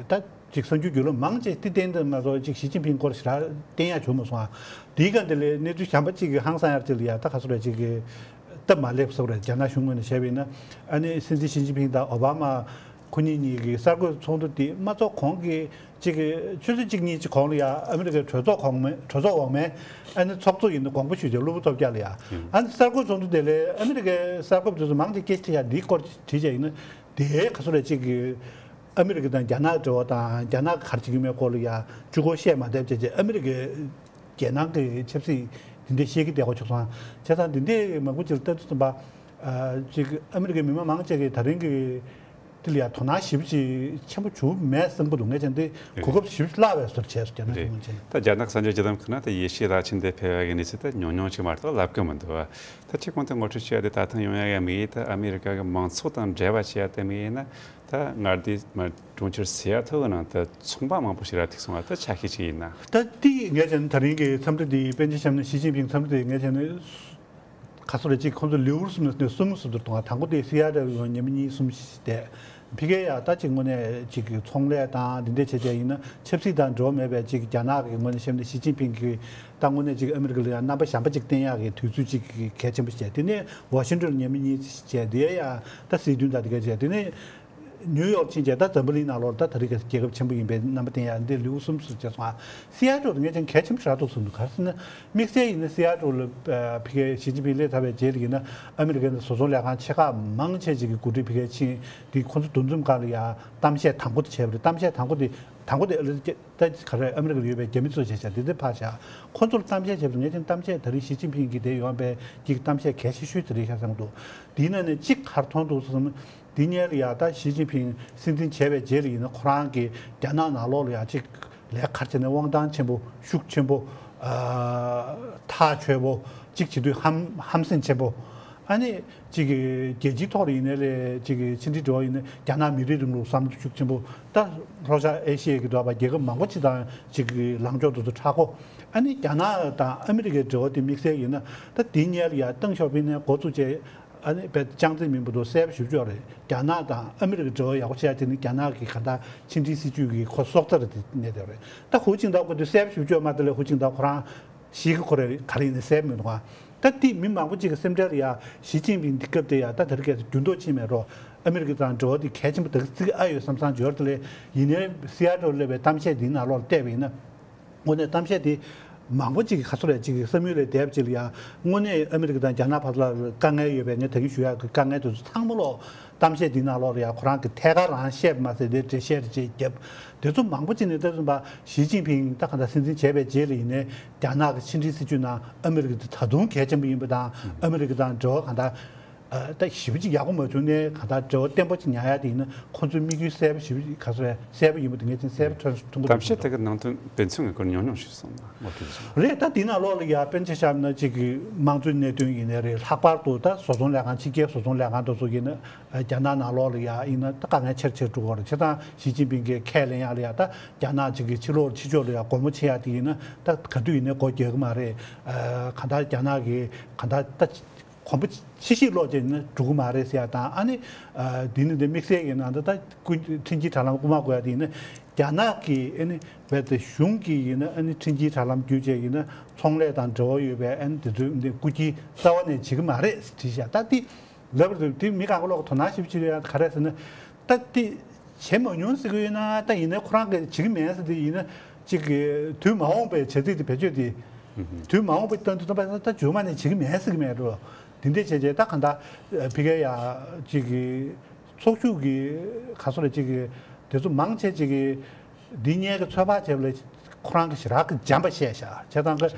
ད་ཅིག་གསར་འགྱུར་བརྒྱུད་ལམ་མང་ཆེ་དེ་བསྟན་དུ་མ་སོང་ཅིག་ཞི་ཅིན་ཕིང་སྐོར་ཞེ་དྲག་བསྟན་ཡ་བྱུང་མ་སོང་ཨ། དེའི་སྒང་དེ་ལས་གནས་ཚུལ་གཞན་པ་ཅིག་གི་ཧང་སང་ཡ་ཅིག་ལ་ཡ་ད་ག་ཚོད་རེད་ཅིག་གི་སྟབས་མ་ལེགས་པ་སོགས་རེད། རྒྱ་ནག་གཞུང་ངོས་ནས་བཤད་པ་ཡིན་ན་ཨ་ནི་སྲིད་འཛིན་ཞི་ཅིན་ཕིང་དང་ཨོ་བྷ་མ་ཁོ་གཉིས་གཉིས་ཀྱི་གསར་འགོད་ཚོགས་འདུ་དེ་མ་ཚོགས་གོང་གི་ཅིག་གི་ཆུ་ཚོད་གཅིག་གཉིས་ཅིག་གོང་ལ་ཡ་ཨ་མི་རི་ཀའི་གྲོས་ཚོགས་གོང་མའི་གྲོས་ཚོགས་འོག་མའི་ཨ་ནི་ཚོགས་གཙོ་ཡིན་ན་དགོངས་པ་ཞུས་བྱས་གློ་བུར་ཚོགས་བརྒྱ་ལ་ཡ་ཨ་ནི་གསར་འགོད་ཚོགས་འདུ་དེ་ལས་ཨ་མི་རི་ཀའི་གསར་འགོད་པ་དེ་ཚོ་མང་ཆེ་སྐད་ཆ་དྲིས་ཡ་འདིའི་སྐོར་དྲིས་བྱས་ཡིན་ན་དེ་ག་ཚོད་རེད་ཅིག་གི་ཨ་མི་རི་ཀ་དང་རྒྱ་ནག་འབྲེལ་བ་དང་རྒྱ་ནག་ག་རེ་བྱེད་ཀྱི་མེད་སྐོར་ལ་ཡ་གཅིག་པོ་བཤད་མ་བསྡད་བྱས་བྱས་ཨ་མི་རི་ཀའི་རྒྱལ་ནང་གི་ཆབ་སྲིད་འདི་འདྲའི་བཤད་ཀྱི་བསྡད་ཡོད་ཆོག་སོང་། བྱས་ཙང་འདི་འདྲའི་མང་པོ་ཅིག་ལ་ལྟ་དུས་ཙམ་པ། ཨ་ཅིག་ཨ་མི་རི་ཀའི་མི་མང་མང་ཆེ་གིས་ད་རིང་གི་དེ་ལ་ཡ་དོ་སྣང་ཞེ་པོ་ཅིག་ཆེན་པོ་བྱུང་མེད་བསམ་གྱི་འདུག་ངས་བྱས་ན་དེ་གོ་སྐབས་ཞེ་པོ་བརླག་པའི་བཟོ་འདྲ་བྱས་སོང་རྒྱ་ནག་གཞུང་ངོས་ནས། ད་རྒྱ་ནག་གསར་འགྱུར་བརྒྱུད་ལམ་ཁག་ན་ད་ཡེ་ཤུའི་བླ་ཆེན་དེ་ཕེབས་པའི་གནས་ཚུལ་ད་ཉུང་ཉུང་ཅིག་མ་གཏོགས་ལབ་ཀྱི་མི་འདུག་ད་ཁྱེད་གོང་དུ་ངོ་སྤྲོད་བྱས་ཏེ་ད་ཐེངས་ཡོང་ཡ་གི་དམིགས་ཡུལ་ད་ཨ་མི་རི་ཀ་གི་མང་ཚོགས་དང་འབྲེལ་བ་བྱེད་ཡ་དེ་དམིགས་ཡུལ་ན། ད་མངའ་སྡེ་མ་གྲོང་ཁྱེར་སི་ཨ་ཐལ་གི་ནང་དུ་ཚོང་པ་མང་པོ་ཞིག་ར་ཐུག་སོང་བ་ད་ཆ་ཤས་ཅིག་ཡིན་ན། ད་དེ་ངས་བྱས་ན་ད་རིང་གི་འཚམས་འདྲི་འདི་དཔེ་ཆ་བཤམས་ན་ཞི་ཅིན་ཕིང་འཚམས་འདྲི་དེ་ངས་བྱས་ན་ག་ཚོད་རེད་ཅིག་ཁོང་ཚོ་ལེའུ་གསུམ་ནས་གསུམ་ཟེར་དུ་གཏོང་བ་དང་པོ་དེ་སི་ཨ་ཐལ་ཡོང་ཉི་མ་གཉིས་གསུམ་བསྡད་ཕ་གིར་ཡ་ད་ཅིག་དངོས་གནས་ཅིག་ཚོང་ལས་དང་འདི་འདྲ་བྱས་བྱས་ཡིན་ན་ཆབ་སྲིད་དང་འབྲེལ་བ་མེད་པའི་ཅིག་རྒྱ་ནག་གི་ངོས་ནས་བཤད་ན་ཞི་ཅིན་ཕིང་གི་ད་དངོས་གནས་ཅིག་ཨ་མི་རི་ཀ་ལ་ཡ་རྣམ་པ་གཞན་པ་ཅིག་བསྟན་ཡག་གི་དུས་ཚོད་ཅིག་གལ་ཆེན་པོ་བྱས་དེ་ནས་ཝ་ཤིང་ཊོན་ཉི་མ་གཉིས་བྱས་དེ་ཡ་ད་སྲིད་དོན་དང་དེ་ག་བྱས་དེ་ནས། ནིའུ་ཡོག་ཕྱིན་རྗེས་ད་འཛམ་བུ་གླིང་ནང་ལོགས་ད་ད་རེས་ཀྱི་རྒྱལ་ཁབ་ཆེན་པོ་ཡིན་པའི་རྣམ་པ་བསྟན་ཡ་འདི་ལེའུ་གསུམ་ཟེར་བྱས་སོང་ཨ། སི་ཨ་ཐལ་དེ་ངས་ཀྱང་གལ་ཆེན་པོ་ཞེ་དྲག་འདུག་བསམ་འདུག་ག་རེ་ཟེར་ན་དམིགས་བསལ་ཡིན་ན་སི་ཨ་ཐལ་ལ་ཕ་གིའི་ཞི་ཅིན་ཕིང་སླེབས་ཚར་བའི་རྗེས་ལ་ཡིན་ན་ཨ་མི་རི་ཀའི་བཟོ་ཚོང་ལས་ཁང་ཆེ་ཁག་མང་ཆེ་ཅིག་གི་འགོ་ཁྲིད་ཕ་གིར་ཕྱིན་དེ་ཁོ་ཚོ་འདུ་འཛོམས་སྒང་ལ་ཡ་གཏམ་བཤད་དང་པོ་དེ་བྱས་པ་རེད། གཏམ་བཤད་དང་པོ་དེ་དང་པོ་དེ་ཨ་ལེ་ད་ག་རེ་ཨ་མི་རི་ཀ་ལ་ཡོད་པའི་རྒྱ་མི་ཚོ་བྱས་བྱས་དེ་དེ་ཕར་བཞག་ཁོ་ཚོར་གཏམ་བཤད་བྱས་པ་ངས་ཀྱང་གཏམ་བཤད་ད་རེས་ཞི་ཅིན་ཕིང་གིས་དེ་ཡོང་བའི་གི་གཏམ་བཤད་གལ་ཆེ་ཤོས་དེ་རེད་ཤག་བསམ་འདུག་དེའི་ནང་ནས་གཅིག་ག་རེ་མཐོང་འདུག་བསམ། དེ་སྔོན་ལ་ཡ་ད་ཞི་ཅིན་ཕིང་སྲིད་འཛིན་བྱས་པའི་རྗེས་ལ་ཡིན་ན་ཁོ་རང་གིས་རྒྱ་ནག་ནང་ལོགས་ལ་ཡ་གཅིག་ལས་ཀ་བྱས་ནས་དབང་ཐང་ཆེན་པོ་ཤུགས་ཆེན་པོ་ཨ་ཐག་ཆོད་པོ་གཅིག་བྱེད་དུས་ཧམ་ཧམ་སེམས་ཆེན་པོ་ ཨ་ནི་གཅིག་གི་རྒྱལ་སྤྱིའི་ཐོག་ལ་ཡིན་ནའི་ལས་གཅིག་གི་ཕྱི་འབྲེལ་འབྲེལ་བ་ཡིན་ན་རྒྱ་ནག་མི་རིགས་རིང་ལུགས་བསམ་བློ་ཤུགས་ཆེན་པོ། ད་ལྷོ་ཤར་ཨེ་ཤི་ཡའི་གི་འདྲ་བ་རྒྱལ་ཁབ་མང་པོ་ཅིག་དང་གཅིག་གི་ལངས་ཕྱོགས་དེ་ཚོ་ཧྲག་གོ། ཨ་ནི་རྒྱ་ནག་དང་ཨ་མི་རི་ཀའི་འབྲེལ་བ་དེ་དམིགས་བསལ་ཡིན་ན་ད་དེ་སྔོན་ལ་ཡ་ཏེང་ཞའོ་ཕིང་ནས་འགོ་བཙུགས་བྱས། ཨ་ནི་དཔེ་ཅང་ཙེ་མིན་བར་དུ་གསལ་པོ་ཞེ་པོ་ཅིག་ཡོད་རེད། རྒྱ་ནག་དང་ཨ་མི་རི་ཀའི་འབྲེལ་བ་ཡག་པོ་བྱས་བྱས་ནས་རྒྱ་ནག་གི་ག་ད་ཕྱི་འབྲེལ་སྲིད་ཇུས་ཀྱི་ཁོ་སྲོག་རྩ་རེད་དེ་གནས་བསྡད་རེད། ད་ཧུའུ་ཅིན་ཐའོ་ཁོ་དེ་གསལ་པོ་ཞེ་པོ་ཅིག་ཡོད་མ་རེད། དེ་ལས་ཧུའུ་ཅིན་ཐའོ་ཁོ་རང་ཤེས་ཀྱི་ཁོ་རེ་ག་རེ་ཡིན་ནའི་གསལ་པོ་མི་འདུག་ཨ། ད་དེ་མི་མང་པོ་ཅིག་གི་སེམས་ཁྲལ་ལ་ཡ་ཞི་ཅིན་ཕིང་འདི་སྐབས་དེ་ཡ་ད་དེ་རིང་ཁ་སང་འགྱུར་ལྡོག་ཕྱིན་མེད་རོ། ཨ་མི་རི་ཀ་དང་འབྲེལ་བ་དེ་གལ་ཆེན་པོ་ད་ག་བརྩི་གི་ཨ་ཡོད་བསམ་བསམ་ཅིག་ཡོད་རེད། དེ་ལས་ཡིན་ནའི་སི་ཨེ་ཊལ་སླེབས་པའི་གཏམ་བཤད་འདིའི་ནང་ལོགས་ལ་བལྟས་པ་ཡིན་ན། དངོས་གནས་གཏམ་བཤད་དེ་མང་པོ་ཅིག་གིས་ག་ཚོད་རེད་ཅིག་གིས་བསམ་ཡུལ་ལས་འདས་པ་ཅིག་ལ་ཡ། དངོས་གནས་ཨ་མི་རི་ཀ་དང་རྒྱ་ནག་བར་ལ་དཀའ་ངལ་ཡོད་པའི་ངས་ད་གིན་ཞུ་ཡག་གི་དཀའ་ངལ་དེ་ཚོ་ཚང་མ་ལོག་གཏམ་བཤད་འདིའི་ནང་ལོགས་ལ་ཡ་ཁོ་རང་གིས་ཐད་ཀར་རང་བཤད་པ་མ་ཟད་དེ་འགྲེལ་བཤད་རེ་བྱས་བརྒྱབ། དེ་ཚོ་མང་པོ་ཅིག་ནས་ད་དུང་ཞི་ཅིན་ཕིང་ད་ག་ད་སྲིད་འཛིན་བྱས་པའི་རྗེས་ལ་ཡིན་ནའི་རྒྱ་ནག་གི་ཕྱི་འབྲེལ་སྲིད་ཇུས་ནང་ཨ་མི་རི་ཀ་དེ་ད་དུང་གལ་ཆེན་པོ་ཡིན་པ་དང་ཨ་མི་རི་ཀ་དང་འབྲེལ་བ་ག་ད། ཨ། ད་ཞེ་པོ་ཅིག་ཡག་པོ་མ་བྱུང་ནའི་གང་ལྟར་འབྲེལ་བ་བརྟན་པོ་ཅིག་ཉར་ཡག་དེ་ཡིན་ན་ཁོང་ཚོའི་དམིགས་ཡུལ་གསལ་པོ་ཞེ་པོ་ཅིག་ག་ཚོད་གསལ་པོ་ཡིན་པ་དེ་ངས་ཅིག་གསལ་པོ་ཐོན་ཐོན་གི་འདུག་གཏམ་བཤད་དེ་གི་ནང་དོན་དཔེ་མཚོན་གི་སྐོར་ཉུང་ཉུང་ཞིག་གསུངས་ན་ངོ་སྤྲོད་ཞིག་རེད། ད་དེ་ནང་ལོགས་ལ་ཡ་དཔེར་ན་ཆ་བཞག་ན་ཅིག་གི་དམངས་གཙོའི་གནད་དོན་ཡིན་ནའི་རེད། ལྷག་པར་དུ་ད་བཟོ་ཚོང་ལས་ཁང་ཕྱི་རྒྱལ་བཟོ་ཚོང་ལས་ཁང་དེ་ཚོ་ཡིན་ན་རྒྱ་ནག་ནང་ལོགས་ལ་ཡ་ཡིན་ན་ད་དཀའ་ངལ་ཆེ་རུ་ཆེ་རུ་འགྲོ་གི་རེད། བྱས་ཙང་ཞི་ཅིན་ཕིང་གིས་ཁས་ལེན་ཡག་ལ་ཡ་ད་རྒྱ་ནག་ཅིག་གི་ཕྱི་ལོགས་ཕྱི་ཕྱོགས་ལ་ཡ་སྒོ་མོ་ཕྱེ་ཡག་དེ་ཡིན་ན་ད་ག་དུས་ཡིན་ནའི་སྒོ་རྒྱག་གི་མ་རེད། ཨ། གང་ལྟར་རྒྱ་ནག་གི་གང་ལྟར་ད། གོམ་པ་ཕྱི་བཤིག་ལོག་ཅིག་ཡིན་ན་འགྲོ་གི་མ་རེད་ཟེར་ཡ་དང་། ཨ་ནི་ཨ་འདི་ནི་འདི་དམིགས་བསལ་གྱི་ནང་དུ་ད་སྐུ་འཕྲིན་སྐྱེལ་དྲ་ལམ་རྐུ་མ་དགོས་ཡ་དེ་ཡིན་ན་རྒྱ་ནག་གི་ཨ་ནི་རྦད་དེ་གཞུང་གི་ཡིན་ན་ཨ་ནི་འཕྲིན་སྐྱེལ་དྲ་ལམ་བརྒྱུད་བྱས་ཡིན་ན་ཚོང་ལས་དང་འབྲེལ་བ་ཡོད་པའི་ཨ་ནི་དེ་ཚོའི་འདི་རྐུ་འཁྱེར་རྩ་བ་ནས་བྱེད་ཀྱི་མ་རེད་ཟེར་བྲིས་བཞག་ད་འདི་ལབ་རེད། འདི་མི་གང་ག་ལོག་གི་དོ་སྣང་ཞིབ་བྱེད་ཡ་ག་རེ་ཟེར་ན་ད་འདི། བྱེད་མ་མྱོང་ཟེར་གི་ཡོད་ན་ད་ཡིན་ན་ཁོ་རང་གིས་བྱེད་ཀྱི་མེད་ཟེར་དེ་ཡིན་ན་གཅིག་གི་དུས་མ་འོངས་པའི་བྱ་ཚིག་དེ་བེད་སྤྱོད་དེ། དུས་མ་འོངས་པའི་སྟེང་དུ་ད་ད་རྗེས་མ་ནས་བྱེད་ཀྱི་མེད་ཟེར་གི་མེད་འགྲོ། དེ་འདྲས་བྱས་བྱས་ད་གང་ལྟར་ཕ་གི་ཡ་གཅིག་གི་ཚོགས་ཞུགས་ཀྱི་ག་ཚོད་རེད་གཅིག་གི་དེ་ཚོ་མང་ཆེ་གཅིག་གི་འདི་སྔོན་གྱི་ཚོད་དཔག་བྱས་པ་ལས་ཁོ་རང་གི་ཞེ་དྲག་གི་འཇམ་པ་བཤད་ཤག་བྱས་ཙང་གི་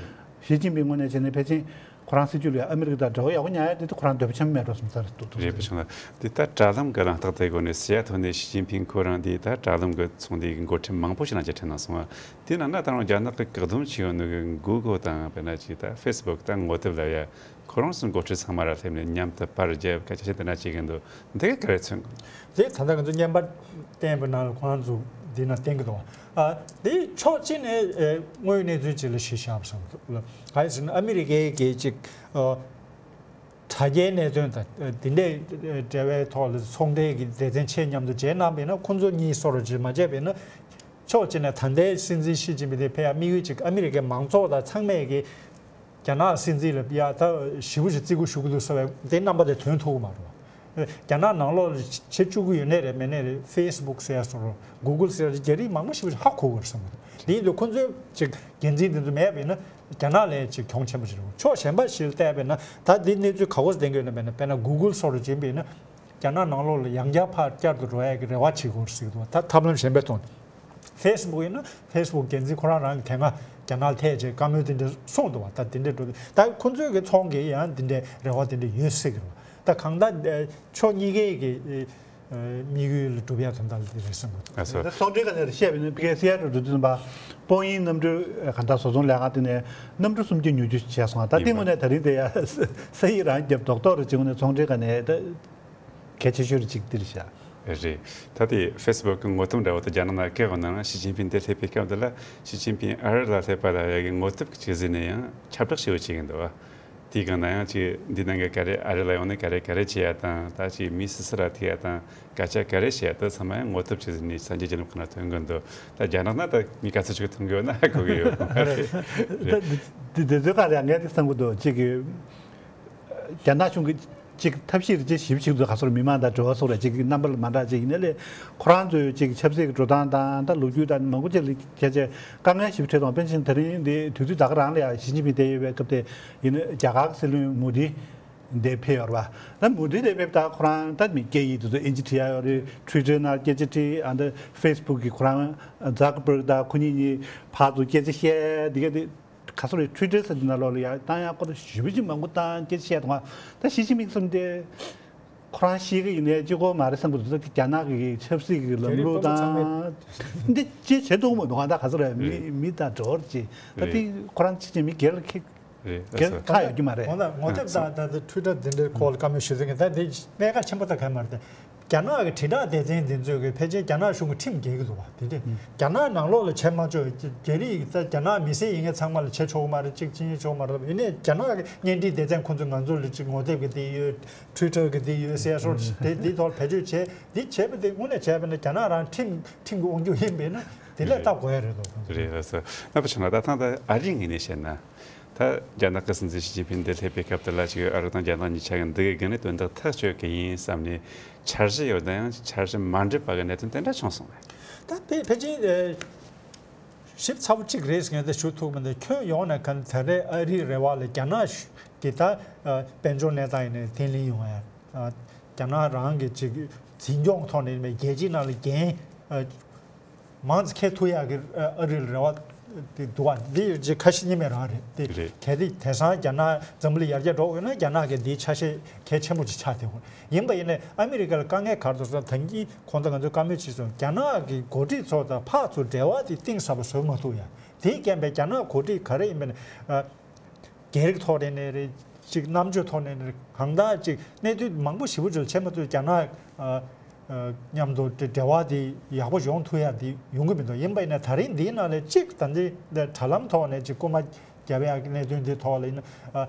ཞི་ཅིན་ཕིང་ངོས་ནས་བྱས་ནས་ཕལ་ཆེར། ཁོ་རང་སྲིད་ཇུས་ལ་ཨ་མི་རི་ཀ་དང་འབྲེལ་བ་ཡག་པོ་ཉར་ཡ་དེ་ད་ཁོ་རང་འདོད་པ་ཆེན་པོ་མེད་འགྲོ་བསམ་ས་རེད་འདུག་རེད་པ་བྱུང་ལ། དེ་ལྟར་དྲ་ལམ་གྱི་རང་རྟགས་དེ་སྒོ་ནས་ཟེར་ཡ་ཐོག་ནས་ཞི་ཅིན་ཕིང་ཁོ་རང་དེ་ད་དྲ་ལམ་གྱི་ཚོང་སྡེ་གི་འགོ་ཁྲིད་མང་པོ་ཞིག་ལ་མཇལ་འཕྲད་གནང་སོང་བ། དེ་ནང་ན་ད་རུང་རྒྱ་ནག་གི་བཀག་སྡོམ་བྱས་ཡོད་ནོ་གི་གུ་གལ་དང་དཔེར་ན་ཅིག་ད་ཧྥེ་སི་བུག་ད་ངོ་དེབ་ལབ་ཡ་ཁོ་རང་ཚོའི་འགོ་ཁྲིད་ཚང་མ་ར་སླེབས་ནས་མཉམ་དུ་པར་རྒྱབ་སྐད་ཆ་བཤད་དེ་འདྲ་བྱེད་ཀྱི་འདུག་འདི་ག་ག་རེ་མཚོན་གི་འདུག་དེ་ད་ལྟ་ང་ཚོ་བརྙན་པར་བསྟན་པའི་ནང་ལ་ཁོ་རང་ཚོ་འདི་ན་བསྟན་གྱི་འདུག་ཨ། དེ་ཕྱོགས་གཅིག་ནས་ཨེ་དངོས་ཡོད་གནས་ཚུལ་ཅིག་ལ་གཞི་བཞག་པ་བཟང་འདུག་ག་རེ་ཟེར་ན་ཨ་མི་རི་ཀའི་གི་ཅིག་ཨ། དྲ་རྒྱའི་གནད་དོན་དང་དེ་འདྲའི་འབྲེལ་བའི་ཐོག་ལ་ཚོང་འབྲེལ་གྱི་སྡེ་ཚན་ཆེད་མཉམ་དུ་མཇལ་གནང་བས་ན་ཁོང་ཚོ་གཉིས་སོར་ཅིག་མ་མཇལ་བས་ན། ཕྱོགས་གཅིག་ནས་ད་ལྟའི་སྲིད་འཛིན་ཞི་ཅིན་ཕིང་དེ་ཕེབས་ཡ་དམིགས་ཡུལ་ཅིག་ཨ་མི་རི་ཀའི་མང་ཚོགས་དང་ཚང་མས་ཀྱི་རྒྱ་ནག་སྲིད་འཛིན་ལ་ཡ་ད་ཞེ་པོ་ཞིག་བརྩི་བཀུར་ཞུ་གི་འདུག་ཟེར་བའི་དེ་རྣམ་པ་དེ་ཐོན་ཐུབ་ཀྱི་མ་རེད། རྒྱ་ནག་ནང་ལོགས་ལ་བྱེད་བཅུག་གི་ཡོད་ནའི་རེད་མེད་ནའི་རེད། ཧྥེ་སི་བུག་ཟེར་ཡ་སོགས་རོ་གུ་གལ་ཟེར་ཡ་རྒྱ་རིགས་མང་པོ་ཞེ་པོ་ཞིག་ཧ་གོ་གི་རེད་བསམ་གི་འདུག་དེ་ཡིན་དུས་ཁོང་ཚོའི་ཅིག་འགན་འཛིན་དེ་ཚོ་མེད་པས་ན་རྒྱ་ནག་ལ་ཅིག་གྱོང་ཆེན་པོ་ཞིག་རེད། ཕྱོགས་གཞན་པ་ཞིག་ལ་བལྟས་པས་ན་ད་འདི་གནས་ཚུལ་ག་གོ་ཟེར་གྱི་ཡོད་ན་མེད་ན་དཔེར་ན་གུ་གལ་སོགས་རུ་བྱིན་པས་ན། རྒྱ་ནག་ནང་ལོགས་ལ་ཡང་བསྐྱར་ཕར་བསྐྱར་དུ་འགྲོ་ཡ་གི་རེ་བ་བྱེད་དགོས་ཟེར་གི་འདུག་ད་ཐབས་ལམ་གཞན་པའི་ཐོག་ནས། ཧྥེ་སི་བུག་ཡིན་ན་ཧྥེ་སི་བུག་འགན་འཛིན་ཁོ་རང་རང་གི་དེ་སྔ་རྒྱ་ནག་ལ་ཐད་བྱས་བཀའ་མོལ་དེ་འདྲ་གསུངས་འདུག་བ། ད་དེ་འདྲ་འགྲོ་དུས་ད་ཁོ་ཚོའི་གི་ཚོང་གི་ཡང་དེ་འདྲའི་རེ་བ་དེ་འདྲ་ཡོད་སྲིད་གི་རེད་བ། ད་གང་ལྟར་ཕྱོགས་གཉིས་ཀའི་གི་དམིགས་ཡུལ་ལ་འགྲུབ་ཡ་དོན་དག་ལ་དེ་རེད་བསམ་གི་འདུག་ཨ་སོ། ད་ཚོང་འབྲེལ་ག་ནས་བཤད་པ་ཡིན་ན་ཕ་གིའི་སི་ཨེ་ཊལ་འགྲོ་དུས་ཙམ་པ་སྤོ་ཡིན་གནམ་གྲུ་གང་ལྟར་བཟོ་ཚོང་ལས་ཁང་དེ་ནས་གནམ་གྲུ་སུམ་བརྒྱ་ཉོ་རྒྱུ་བྱས་སོང་བ། ད་དེ་དངོས་གནས་ད་རིང་དེ་ཡ་ས་ཡིག་རང་རྒྱབ་རྡོག་རྡོག་རེ་བྱས་དངོས་གནས་ཚོང་འབྲེལ་ག་ནས་ད། གལ་ཆེ་ཤོས་རེ་གཅིག་འདིར་བཞག་རེད། ད་དེ་ཧྥེ་སི་བུག་གི་ངོ་དེབ་འདྲ་བོ་དེ་རྒྱ་ནག་ནང་བཀལ་བ་ན་ཞི་ཅིན་ཕིང་དེ་སླེབས་པའི་སྐབས་འདི་ལ་ཞི་ཅིན་ཕིང་ཨ་རི་ལ་སླེབས་པ་ལ་ཡ་གི་ངོ་དེབ་ཀྱི་ཆེད་ཟེར་ནས་ཡང་ཁྱབ་བསྒྲགས་བྱེད་འོ་བྱེད་ཀྱི་འདུག་བ། དེའི་སྒང་ན་ཡང་ཅིག་འདི་ནང་གི་ག་རེ་ཨ་རི་ལ་ཡོང་ནས་ག་རེ་ག་རེ་བྱེད་ཡ་དང་ད་ཅིག་མི་སུ་སུ་ར་ཐུག་ཡ་དང་སྐད་ཆ་ག་རེ་བཤད་ཡ་དེ་ཚང་མ་ཡང་ངོ་དེབ་ཆེད་ཟེར་ནས་གསར་འགྱུར་བརྒྱུད་ལམ་ཁག་ནང་ཐོན་གྱི་འདུག་ད་རྒྱ་ནག་ན་ད་མི་ག་ཚོད་ཅིག་ཐོན་གྱི་ཡོད་ན་ཧ་གོ་གི་ཡོད། རེད། ད་འདི་འདི་ཚོའི་སྒང་ལ་ཡང་ངས་འདི་བསམ་གྱི་འདུག་ཅིག་གི་རྒྱ་ནག་གཞུང་གི་ཅིག་ཐབས་ཤེས་རེ་ཅིག་ཞིབ་ཞིབ་ཏུ་ག་ཚོད་མི་མང་དང་འབྲེལ་བ་སོགས་རེ་ཅིག་རྣམ་པ་ལ་མ་འདྲ་ཅིག་ཡིན་ནའི་ལས་ཁོ་རང་ཚོའི་ཅིག་ཆབ་སྲིད་ཀྱི་འགྲོ་སྟངས་དང་ད་ལོ་རྒྱུས་དང་མང་པོ་ཅིག་ལ་བྱས་བྱས་དཀའ་ངལ་ཞིབ་འཕྲད་དང་། དཔེར་ན་ཆ་བཞག་ན་ད་རིང་འདི་དུས་ཚོད་ད་ག་རང་ལ་ཡང་ཞི་ཅིན་ཕིང་བསྡད་ཡོད་པའི་སྐབས་དེ་ཡིན་ན་རྒྱ་གར་གྱི་སྲིད་བློན་མོ་དི་འདིར་ཕེབས་ཡོད་རེད་པ། ད་མོ་དི་འདིར་ཕེབས་ད་ཁོ་རང་ད་མི་སྐད་ཡིག་དེ་ཚོ་ཨིན་ཇི་བྲིས་ཡ་ཡོད་རེད། ཊུའི་ཊར་ནང་སྐད་ཆ་དྲིས། ཨ་ད་ཧྥེ་སི་བུག་གི་ཁོ་རང་ཛ་ཀར་བྷརག་དང་ཁོ་གཉིས་གཉིས་ཕར་ཚུར་སྐད་ཆ་བཤད་འདི་ག་དེ། ག་ཚོད་རེད། ཊུའི་ཊར་ཟེར་དེ་ནང་ལོགས་ལ་ཡ་བཏང་ཡག་སྐོར་ཞེ་པོ་ཅིག་མང་པོ་བཏང་སྐད་ཆ་བཤད་འདུག་ག་ད་ཞི་ཅིན་ཕིང་གསུམ་དེ་ཁོ་རང་ཤེས་ཀྱི་ཡིན་ནའི་གཅིག་པོ་མ་རེད་བསམ་གྱི་འདུག་ད་རྒྱ་ནག་གི་ཆབ་སྲིད་ཀྱི་ལམ་ལུགས་དང་འདི་ཅི་བྱེད་འདུག་མ་འདུག་ག་ད་ག་ཚོད་རེད། མི་མི་དང་འགྲོ་བར་ཅི་ད་དེ་ཁོ་རང་ཅི་ཅིག་མི་སྒེར་ལ་ཁེ་ རེད། སྒེར་ཁག་ཡོད་རྒྱུ་མ་རེད། ངོ་ད་ངོ་དེབ་དང་ད་ལྟ་ཊུའི་ཊར་འདི་འདྲའི་སྐོར་ལ་བཀའ་མོལ་ཞུ་ཚུལ་གྱི་ད་འདི་གནད་འགག་ཆེན་པོ་ད་ག་མ་རེད་དེ། རྒྱ་ནག་གི་དྲིལ་བསྒྲགས་སྡེ་ཚན་འདི་ཚོས་གི་ཕལ་ཆེར་རྒྱ་ནག་གཞུང་གི་ཁྲིམས་འགལ་གྱི་འདུག་བ། དེ་དེ་རྒྱ་ནག་ནང་ལོགས་ལ་བྱེད་མ་ཆོག་རྒྱ་རིགས་ད་རྒྱ་ནག་མི་སེར་ཡིན་མཁན་ཚང་མ་ལ་བྱེད་ཆོག་གི་མ་རེད། གཅིག་ཕྱིན་ཆོག་གི་མ་རེད། ཡིན་ནའི་རྒྱ་ནག་གི་བརྙན་འཕྲིན་སྡེ་ཚན་ཁོང་ཚོས་ང་ཚོ་ལ་གཅིག་ངོ་དེབ་གི་དེ་ཡོད། ཊུའི་ཊར་གི་དེ་ཡོད་ཟེར་སོགས་དེ་དེ་ཐོག་བེད་སྤྱོད་བྱས། འདི་བྱས་པ་དེ་དངོས་གནས་བྱས་པ་ན་རྒྱ་ནག་རང་ཁྲིམས་ཁྲིམས་ཀྱི་དབང་སྒྱུར་ཡིན་པས་ན་དེ་ལས་སྟབས་གོ་ཡ་རེད་དོ། རེད་ལགས་སོ། རྣམ་པ་ཆུང་ལགས། ད་ཐེངས་ད་ཨ་རིའི་ངོས་ནས་བཤད་ན། ད་རྒྱ་ནག་གི་སྲིད་འཛིན་ཞི་ཅིན་ཕིང་འདིར་སླེབས་པའི་སྐབས་དེ་ལ་ཅིག་ཨ་རི་དང་རྒྱ་ནག་གཉིས་ཆ་གི་འདི་གི་སྒང་ནས་དོན་དག་ཐག་གཅོད་ཀྱི་ཡིན་བསམ་ནས་འཆར་གཞི་ཡོད་ན་ཡང་འཆར་གཞི་མ་འགྲུབ་པ་གི་གནད་དོན་དེ་འདྲ་བྱུང་སོང་བས། ད་ཕལ་ཕལ་ཆེར་ཞིབ་ཚགས་པོ་གཅིག་རེད་ཟེར་མཁན་དེ་ཞུ་ཐུབ་མི་འདུག་ཁྱོན་ཡོངས་ནས་གང་ད་རེས་ཨ་རིའི་རེ་བ་ལ་རྒྱ་ནག་གི་ད་དཔལ་འབྱོར་གནས་སྟངས་ཡིན་ནའི་བརྟན་ལྷིང་ཡོང་ཡ། རྒྱ་ནག་རང་གི་ཅིག་འཛིན་སྐྱོང་ཐོག་ནས་རྒྱལ་སྤྱིའི་ནང་ལ་འགན་མང་ཙམ་འཁྱེར་ཐུབ་ཡག་གི་ཨ་རིར་རེ་བ་དེ་འདུག་བ། འདི་ཅིག་ཁ་ཞེ་གཉིས་མེད་རང་རེད་དེ། རེད། གལ་ཏེ་དེང་སང་རྒྱ་ནག་འཛམ་བུ་གླིང་ཡར་རྒྱས་འགྲོ་དགོས་ན་རྒྱ་ནག་གི་འདིའི་ཆ་ཤས་གལ་ཆེན་པོ་ཅིག་ཆགས་བསྡད་ཡོད། ཡིན་པ་ཡིན་ནའི་ཨ་མི་རི་ཀ་ལ་དཀའ་ངལ་ག་རེ་འདུག་ཟེར་ན། ད་གིན་གོང་དུ་ང་ཚོས་བཀའ་མོལ་བྱས་སོང་། རྒྱ་ནག་གི་འགོ་ཁྲིད་ཚོ་དང་ཕར་ཚུར་འབྲེལ་བ་དེ་གཏིང་ཟབ་པ་བཟོ་མ་ཐུབ་ཡ། དེའི་རྐྱེན་པས་རྒྱ་ནག་འགོ་ཁྲིད་ག་རེ་ཡིན་པ་ཡིན་ན། རྒྱལ་རིགས་ཐོག་ནས་ནས་རེད། ཅིག་རྣམ་དཔྱོད་ཐོག་ནས་ནས་རེད། གང་ལྟར་ཅིག་གནད་དོན་མང་པོ་ཞེ་པོ་ཅིག་ལ་བྱེད་མ་ཐུབ། རྒྱ་ནག་ཨ་ཨ་མཉམ་དུ་འབྲེལ་བ་དེ་ཡག་པོ་ཡོང་ཐུབ་ཡ་དེ་ཡོང་གི་མི་འདུག་ཡིན་པ་ཡིན་ན་ད་རིང་འདིའི་ནང་ལས་ཅིག་ད་འདི་འདི་དྲ་ལམ་ཐོག་ནས་ཅིག་སྐུལ་མ་རྒྱབ་ཡ་གི་གནད་དོན་འདི་ཐོག་ལ་ཡིན་ན། ཨ་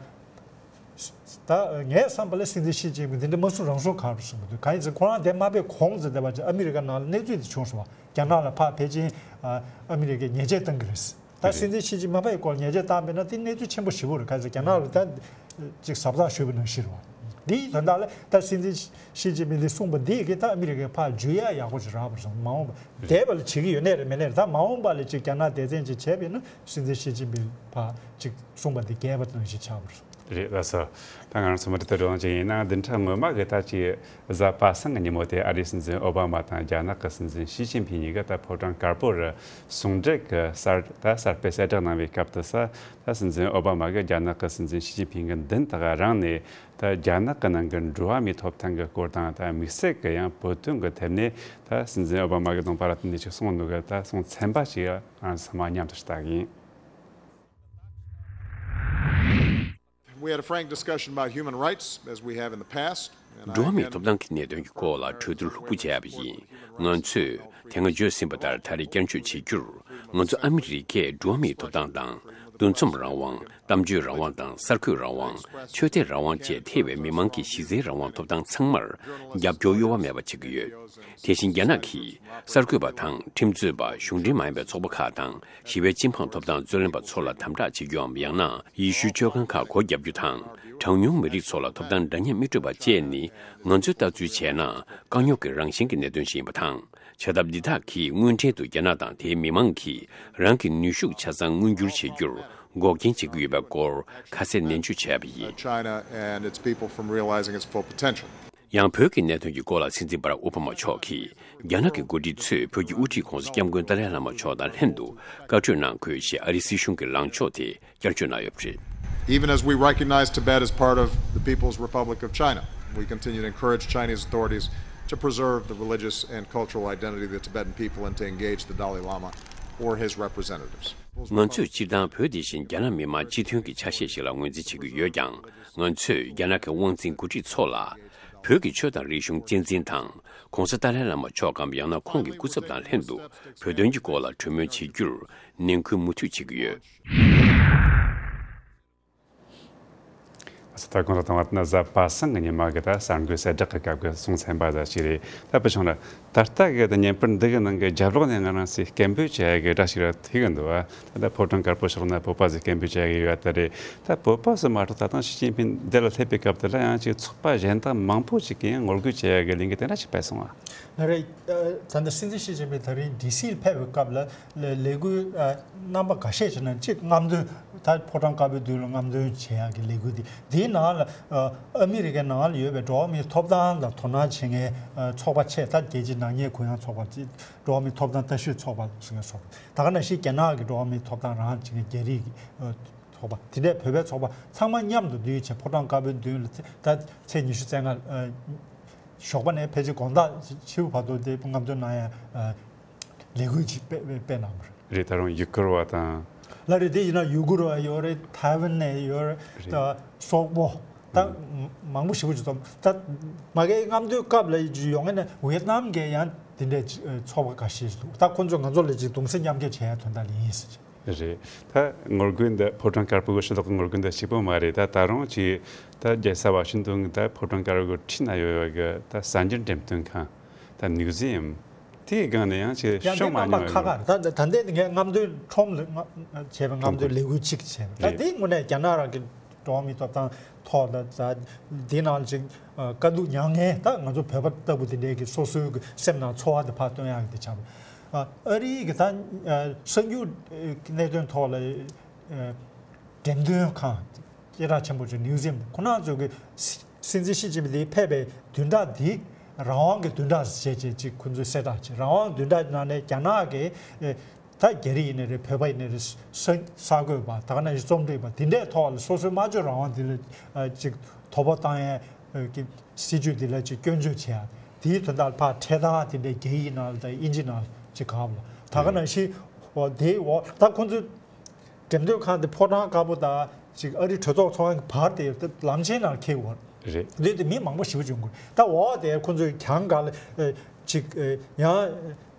ད་ངའི་བསམ་པ་ལ་སྲིད་འཛིན་ཞི་ཅིན་ཕིང་འདི་འདྲ་མ་གསུང་རང་གསུང་གང་རུ་གསུང་གི་འདུག་གང་ཡིན་ཟེར་ཁོ་རང་དེ་མ་ཕེབས་གོང་ཙམ་དེ་བར་ཨ་མི་རི་ཀ་ནང་ལ་གནས་ཚུལ་དེ་བྱུང་སོང་བ། རྒྱ་ནག་ལ་ཕར་ཕལ་ཆེར་ཨ་ཨ་མི་རི་ཀས་ཉེས་ཆད་བཏང་གི་རེད། ད་སྲིད་འཛིན་ཞི་ཅིན་མ་ཕེབས་སྐོར་ཉེས་ཆད་བཏང་པས་ན་དེ་གནས་ཚུལ་ཆེན་པོ་ཞེ་པོ་རེད། ག་ཚོད་རྒྱ་ནག་ལ་ད་ཅིག་གཟབ་གཟབ་ཞུས་པ་ནང་བཞིན་རེད་བ། འདིའི་དོན་དག་ལ་ད་སྲིད་འཛིན་ཞི་ཅིན་ཕིང་འདི་གསུངས་པ་འདི་གིས་ད་ཨ་མི་རི་ཀའི་ཕར་འཇུ་ཡ་ཡག་པོ་ཅིག་རག་པ་རེད་བསམ། མ་འོངས་པ་འདས་པ་ལ་བྱེད་ཀྱི་ཡོད་ནའི་རེད་མེད་ནའི་རེད། ད་མ་འོངས་པ་ལ་ཅིག་རྒྱ་ནག་སྡེ་ཚན་ཅིག་བྱས་པས་ན་སྲིད་འཛིན་ཞི་ཅིན་ཕིང་ཕར་ཅིག་གསུངས་པ་འདི་རྒྱས་པ་ནང་བཞིན་ཆགས་པ་རེད། རེད་ལགས་སོ། ད་ང་རང་ཚོ་མུ་མཐུད་དུ་རོགས་བྱེད་ཡིན་ན། བདུན་ཕྲག་སྔོན་མ་གི་ད་ཅིག་གཟའ་པ་སངས་ཀྱི་ཉིན་མོ་དེ་ཨ་རིའི་སྲིད་འཛིན་ཨོ་བྷ་མ་དང་རྒྱ་ནག་གི་སྲིད་འཛིན་ཞི་ཅིན་ཕིང་གཉིས་ཀ་ད་ཕོ་བྲང་དཀར་པོ་རུ་ཟུང་འབྲེལ་གྱི་གསར་ད་གསར་སྤེལ་གསལ་བསྒྲགས་གནང་བའི་སྐབས་དུ་ས། ད་སྲིད་འཛིན་ཨོ་བྷ་མ་གིས་རྒྱ་ནག་གི་སྲིད་འཛིན་ཞི་ཅིན་ཕིང་གི་མདུན་དག་རང་ནས་ད་རྒྱ་ནག་གི་ནང་གི་འགྲོ་བ་མིའི་ཐོབ་ཐང་གི་སྐོར་དང་། ད་དམིགས་བསལ་གྱི་ཡང་བོད་དོན་གྱི་ཐད་ནས་ད་སྲིད་འཛིན་ཨོ་བྷ་མ་གིས་གདོང་པ་ར་བསྟན་ནས་ཅིག་གསུངས་འདུག་གི། ད་གསུང་ཚན་པ་ཞིག་ང་ཚང་མ་མཉམ་དུ་ལྟ་གི་ཡིན། We had a frank discussion about human rights, as we have in the past, and I འགྲོ་བ་མིའི་again ཐོབ་ཐང་གི་གནད་དོན་གྱི་སྐོར་ལ་གྲོས་བསྡུར་ལྷུག་པོ་བྱས་པ་ཡིན། ང་ཚོས་དེ་སྔ་བརྗོད་ཟིན་པ་ལྟར་ད་རེས་བསྐྱར་བརྗོད་བྱེད་རྒྱུར། ང་ཚོ་ཨ་མི་རི་ཀས་འགྲོ་བ་མིའི་ཐོབ་ཐང་དང་། འདུ་འཛོམས་རང་དབང་། གཏམ་བརྗོད་རང་དབང་དང་གསར་འགོད་རང་དབང་། ཆོས་དད་རང་དབང་བཅས་ཐེ་བའི་མི་མང་གི་གཞི་རྩའི་རང་དབང་ཐོབ་ཐང་ཚང་མར་རྒྱབ་སྐྱོར་གཡོ་བ་མེད་པ་བྱེད་ཀྱི་ཡོད། དེ་བཞིན་རྒྱ་ནག་གིས་གསར་འགོད་པ་དང་ཁྲིམས་རྩོད་པ། གཞུང་འབྲེལ་མ་ཡིན་པའི་ཚོགས་པ་ཁག་དང་ཞི་བའི་སྤྱི་འབངས་ཐོབ་ཐང་རྩོད་ལེན་པ་ཚོ་ལ་དམ་དྲག་བྱེད་རྒྱུའམ་ཡང་ན་ཡེ་ཤུའི་ཆོས་ཁང་ཁག་སྒོ་བརྒྱབ་རྒྱུ་དང་། གྲངས་ཉུང་མི་རིགས་ཚོ་ལ་ཐོབ་ཐང་འདྲ་མཉམ་མི་སྤྲོད་པ་བཅས་ནི་ང་ཚོས་ལྟ་ཚུལ་བྱས་ན་དཀའ་རྙོག་གི་རང་བཞིན་གྱི་གནད་དོན་ཞིག་ཡིན་པ་དང་། བྱ་ཐབས་འདི་དག་གིས་དངོས་འབྲེལ་དུ་རྒྱ་ནག་དང་དེའི་མི་མང་གིས་རང་གི་ནུས་ཤུགས་ཆ་ཚང་མངོན་འགྱུར་བྱེད་རྒྱུར་འགོག་རྐྱེན་བྱེད་ཀྱི་ཡོད་པའི་སྐོར་ཁ་གསལ་ནན་བརྗོད་བྱས་པ་ཡིན། China and its people from realizing its full potential. ཡང་བོད་ཀྱི་གནད་དོན་གྱི་སྐོར་ལ་སྲིད་འཛིན་བྷ་རག་ཨོ་བྷ་མ་མཆོག་གིས་རྒྱ་ནག་གི་འགོ་ཁྲིད་ཚོས་བོད་ཀྱི་དབུ་ཁྲིད་༸གོང་ས་༸སྐྱབས་མགོན་ཏཱ་ལའི་བླ་མ་མཆོག་དང་ལྷན་དུ་བཀའ་གྲོས་གནང་དགོས་ཞེས་ཨ་རིའི་སྲིད་གཞུང་གི་ལངས་ཕྱོགས་དེ་བསྐྱར་བརྗོད་གནང་ཡོད་པ་རེད། Even as we recognize Tibet as part of the People's Republic of China, we continue to encourage Chinese authorities to preserve the religious and cultural identity of the Tibetan people and to engage the Dalai Lama or his representatives. ང་ཚོས་སྤྱིར་བཏང་བོད་དེ་བཞིན་རྒྱ་ནག་མི་དམངས་སྤྱི་མཐུན་གྱི་ཆ་ཤས་ཤིག་ལ་ངོས་འཛིན་བྱེད་ཀྱི་ཡོད་ཀྱང་། ང་ཚོས་རྒྱ་ནག་གི་དབང་འཛིན་འགོ་ཁྲིད་ཚོ་ལ་བོད་ཀྱི་ཆོས་དང་རིག་གཞུང་གཅེས་འཛིན་དང་། ༸གོང་ས་ཏཱ་ལའི་བླ་མ་མཆོག་གམ་ཡང་ན་ཁོང་གི་སྐུ་ཚབ་དང་ལྷན་དུ་བོད་དོན་གྱི་སྐོར་ལ་གྲོས་མོལ་བྱེད་རྒྱུར་ནན་སྐུལ་མུ་མཐུད་བྱེད་ཀྱི་ཡོད། ད་གོང་དུ་བཏང་བ་ན་གཟའ་པ་སངས་ཀྱི་ཉི་མ་གི་ད་གསར་འགོད་གསལ་བསྒྲགས་ཀྱི་སྐབས་ཀྱི་གསུང་ཚན་པ་ཟེར་ཞིག་རེད། ད་བུ་ཆུང་ལགས། ད་ལྟ་གི་ད་བརྙན་པར་འདི་གི་ནང་གི་རྒྱབ་ལོགས་ནས་ང་རང་ཚོས་སྐད་འབོད་བྱེད་ཡ་གི་སྒྲ་ཞིག་ར་ཐོས་གི་འདུག་བ། ད་ལྟ་ཕོ་བྲང་དཀར་པོ་ཕྱོགས་ན་བོད་པ་ཚོས་སྐད་འབོད་བྱེད་ཡ་གི་ཡོད་ད་རེད། ད་བོད་པ་ཚོ་མ་གཏོགས་ད་ལྟ་ཞི་ཅིན་ཕིང་འདི་ལ་སླེབས་པའི་སྐབས་དེ་ལ་ཡང་ཅིག་ཚོགས་པ་གཞན་དག་མང་པོ་ཅིག་གིས་ཡང་ངོ་རྒོལ་བྱེད་ཡ་གི་ལས་འགུལ་དེ་འདྲ་ཞིག་སྤེལ་སོང་བ། ད་རེས་ད་ལྟ་སྲིད་འཛིན་ཞི་ཅིན་ཕིང་ད་རིང་ཌི་སི་ལ་ཕེབས་པའི་སྐབས་ལ་ལས་འགུལ་རྣམ་པ་འགའ་ཤས་ཤིག་ནང་གཅིག་རྔམ་སྟོན། ད་ཕོ་བྲང་དཀར་པོའི་མདུན་ལ་རྔམ་སྟོན་བྱེད་ཡག་གི་ལས་འགུལ་འདི། འདིའི་ནང་ལ་ཨ་མི་རི་ཀའི་ནང་ལ་ཡོད་པའི་འགྲོ་བ་མིའི་ཐོབ་ཐང་ལ་དོ་སྣང་བྱེད་མཁན་ཚོགས་པ་ཆེ། ད་རྒྱལ་སྤྱིའི་ནག་ཉེས་གུ་ཡངས་ཚོགས་པ། འགྲོ་བ་མིའི་ཐོབ་ཐང་ལྟ་ཞིབ་ཚོགས་པ་ཟེར་མཁན་ཚོགས་པ། ད་ག་ནང་བཞིན་རྒྱ་ནག་གི་འགྲོ་བ་མིའི་ཐོབ་ཐང་རང་དབང་བྱེད་མཁན་རྒྱ་རིགས་ཀྱི་ཚོགས་པ། དེ་འདྲའི་བོད་པའི་ཚོགས་པ་ཚང་མ་མཉམ་དུ་འདུས་བྱས་ཕོ་བྲང་དཀར་པོའི་མདུན་ལ་ད་ཚེས་ཉི་ཤུ་རྩ་ལྔ། ཞོགས་པ་ནས་ཕལ་ཆེར་དགོང་དག་ཕྱི་པོ་བར་དུ་དེ་རྔམ་སྟོན་གནང་ཡ་ལས་འགུལ་ཅིག་སྤེལ་སྤེལ་གནང་བ་རེད། རེད། ད་རུང་ཡུ་གུར་བ་དང་ ལ་རེད། དེ་ཡིན་ན་ཡུ་གུར་བ་ཡོད་རེད། ཐའེ་ཝན་ནས་ཡོད་རེད། རེད། ད་སོག་པོ་ད་ཨུམ། མང་པོ་ཞེ་པོ་ཅིག་འཛོམས། ད་མ་གིའི་རྔམ་སྟོན་སྐབས་ལ་ཡོང་མཁན་ནི་ཝེ་ཏི་ནམ་གྱི་ཡང་དེ་འདྲའི་ཅིག་ཚོགས་པ་འགའ་ཤས་འདུག་ད་ཁོང་ཚོས་ང་ཚོ་ལ་ཅིག་གདུང་སེམས་མཉམ་སྐྱེད་བྱེད་ཡ་དོན་དག་ལ་ཡིན་ཟེར། རེད། ད་ངོ་རྒོལ་འདི་ཕོ་བྲང་དཀར་པོའི་ཕྱི་ལོགས་ཀྱི་ངོ་རྒོལ་འདི་གཅིག་པོ་མ་རེད། ད་ད་རུང་ཅིག་ད་རྒྱལ་ས་ཝ་ཤིང་ཏོན་གྱི་ད་ཕོ་བྲང་དཀར་པོའི་འཁྲིས་ན་ཡོད་པའི་གི་ད་གསར་འགྱུར་འགྲེམས་སྟོན་ཁང་། ད་མིའུ་ཛི་ཡམ་དེའི་སྒང་ནས་ཡང་ཅིག་ཡང་དེ་ཤོང་མ་རྣམ་པ་མྱོང་ཁག་ཡོད། ཁག་རེད། ད་ད་ལྟའི་ངས་རྔམ་སྟོན་ཁྲོམ་ལ་བྱས་པའི་རྔམ་སྟོན་ལས་འགུལ་གཅིག་བྱས་པ་ད་རེད། དེའི་ངོས་ནས་རྒྱ་ནག་རང་གི་འགྲོ་བ་མིའི་ཐོབ་ཐང་ཐོག་ལ་ད་འདི་ནང་ཅིག་དཀའ་སྡུག་མྱངས་མཁན་ད་ང་ཚོ་བོད་པ་ལྟ་བུ་དེ་འདྲའི་གི་སོ་སོའི་གི་སེམས་ནང་ཚོར་བ་དེ་ཕར་སྟོན་ཡག་གི་དེ་ཆགས་པ། ཨ་རིའི་གི་ད་གསར་འགྱུར་གནད་དོན་ཐོག་ལ་འགྲེམས་སྟོན་ཁང་། སྐད་གྲགས་ཆེན་པོ་ཅིག་མིའུ་ཛི་ཡམ་ཁོ་རང་ཚོ་གི་སྲིད་སྲིད་འཛིན་ཞི་ཅིན་ཕིང་དེ་ཕེབས་པའི་བདུན་ཕྲག་འདི་རང་དབང་གི་བདུན་ཕྲག་ཟེར་བྱས་ཅིག་ཁོ་ཚོས་གསལ་བསྒྲགས་བྱས། རང་དབང་བདུན་ཕྲག་ནང་ནས་རྒྱ་ནག་གི་ཨེ་ད་རྒྱ་རིགས་ཡིན་ནའི་རེད། བོད་པ་ཡིན་ནའི་རེད། ས་གསར་འགོད་པ་ད་ག་ནང་བཞིན་རྩོམ་སྒྲིག་པ་དེ་འདྲའི་ཐོག་ལ་སོ་སོའི་སྨྲ་བརྗོད་རང་དབང་འདི་ལ་ཨ་ཅིག་དོ་ཕོག་བཏང་ཡས་ཀྱི་སྲིད་ཇུས་འདི་ལ་ཅིག་སྐྱོན་བརྗོད་བྱས་ཡ། དེའི་དོན་དག་ལ་ཕར་འཕྲེད་དར་དེ་འདྲའི་རྒྱ་ཡིག་ནང་ལ་དང་དབྱིན་ཇི་ནང་ལ་ཅིག་ག་བ་ལ་ད་ག་ནང་བཞིན་འོ་དེའི་འོག་ད་ཁོ་ཚོའི་འགྲེམས་སྟོན་ཁང་དེ་ཕོ་བྲང་དཀར་པོ་དང་ཅིག་ཨ་རིའི་གྲོས་ཚོགས་ཚོགས་ཁང་གི་བར་དེ་ལམ་ཆེན་ནང་འཁེལ་བ་རེད། འདི་དེ་མི་མང་པོ་ཞེ་པོ་བྱུང་དགོས། ད་འོག་དེ་ཁོ་ཚོས་གྱང་ག་ལ་ཨེ་ཅིག་ཨེ་ཡང་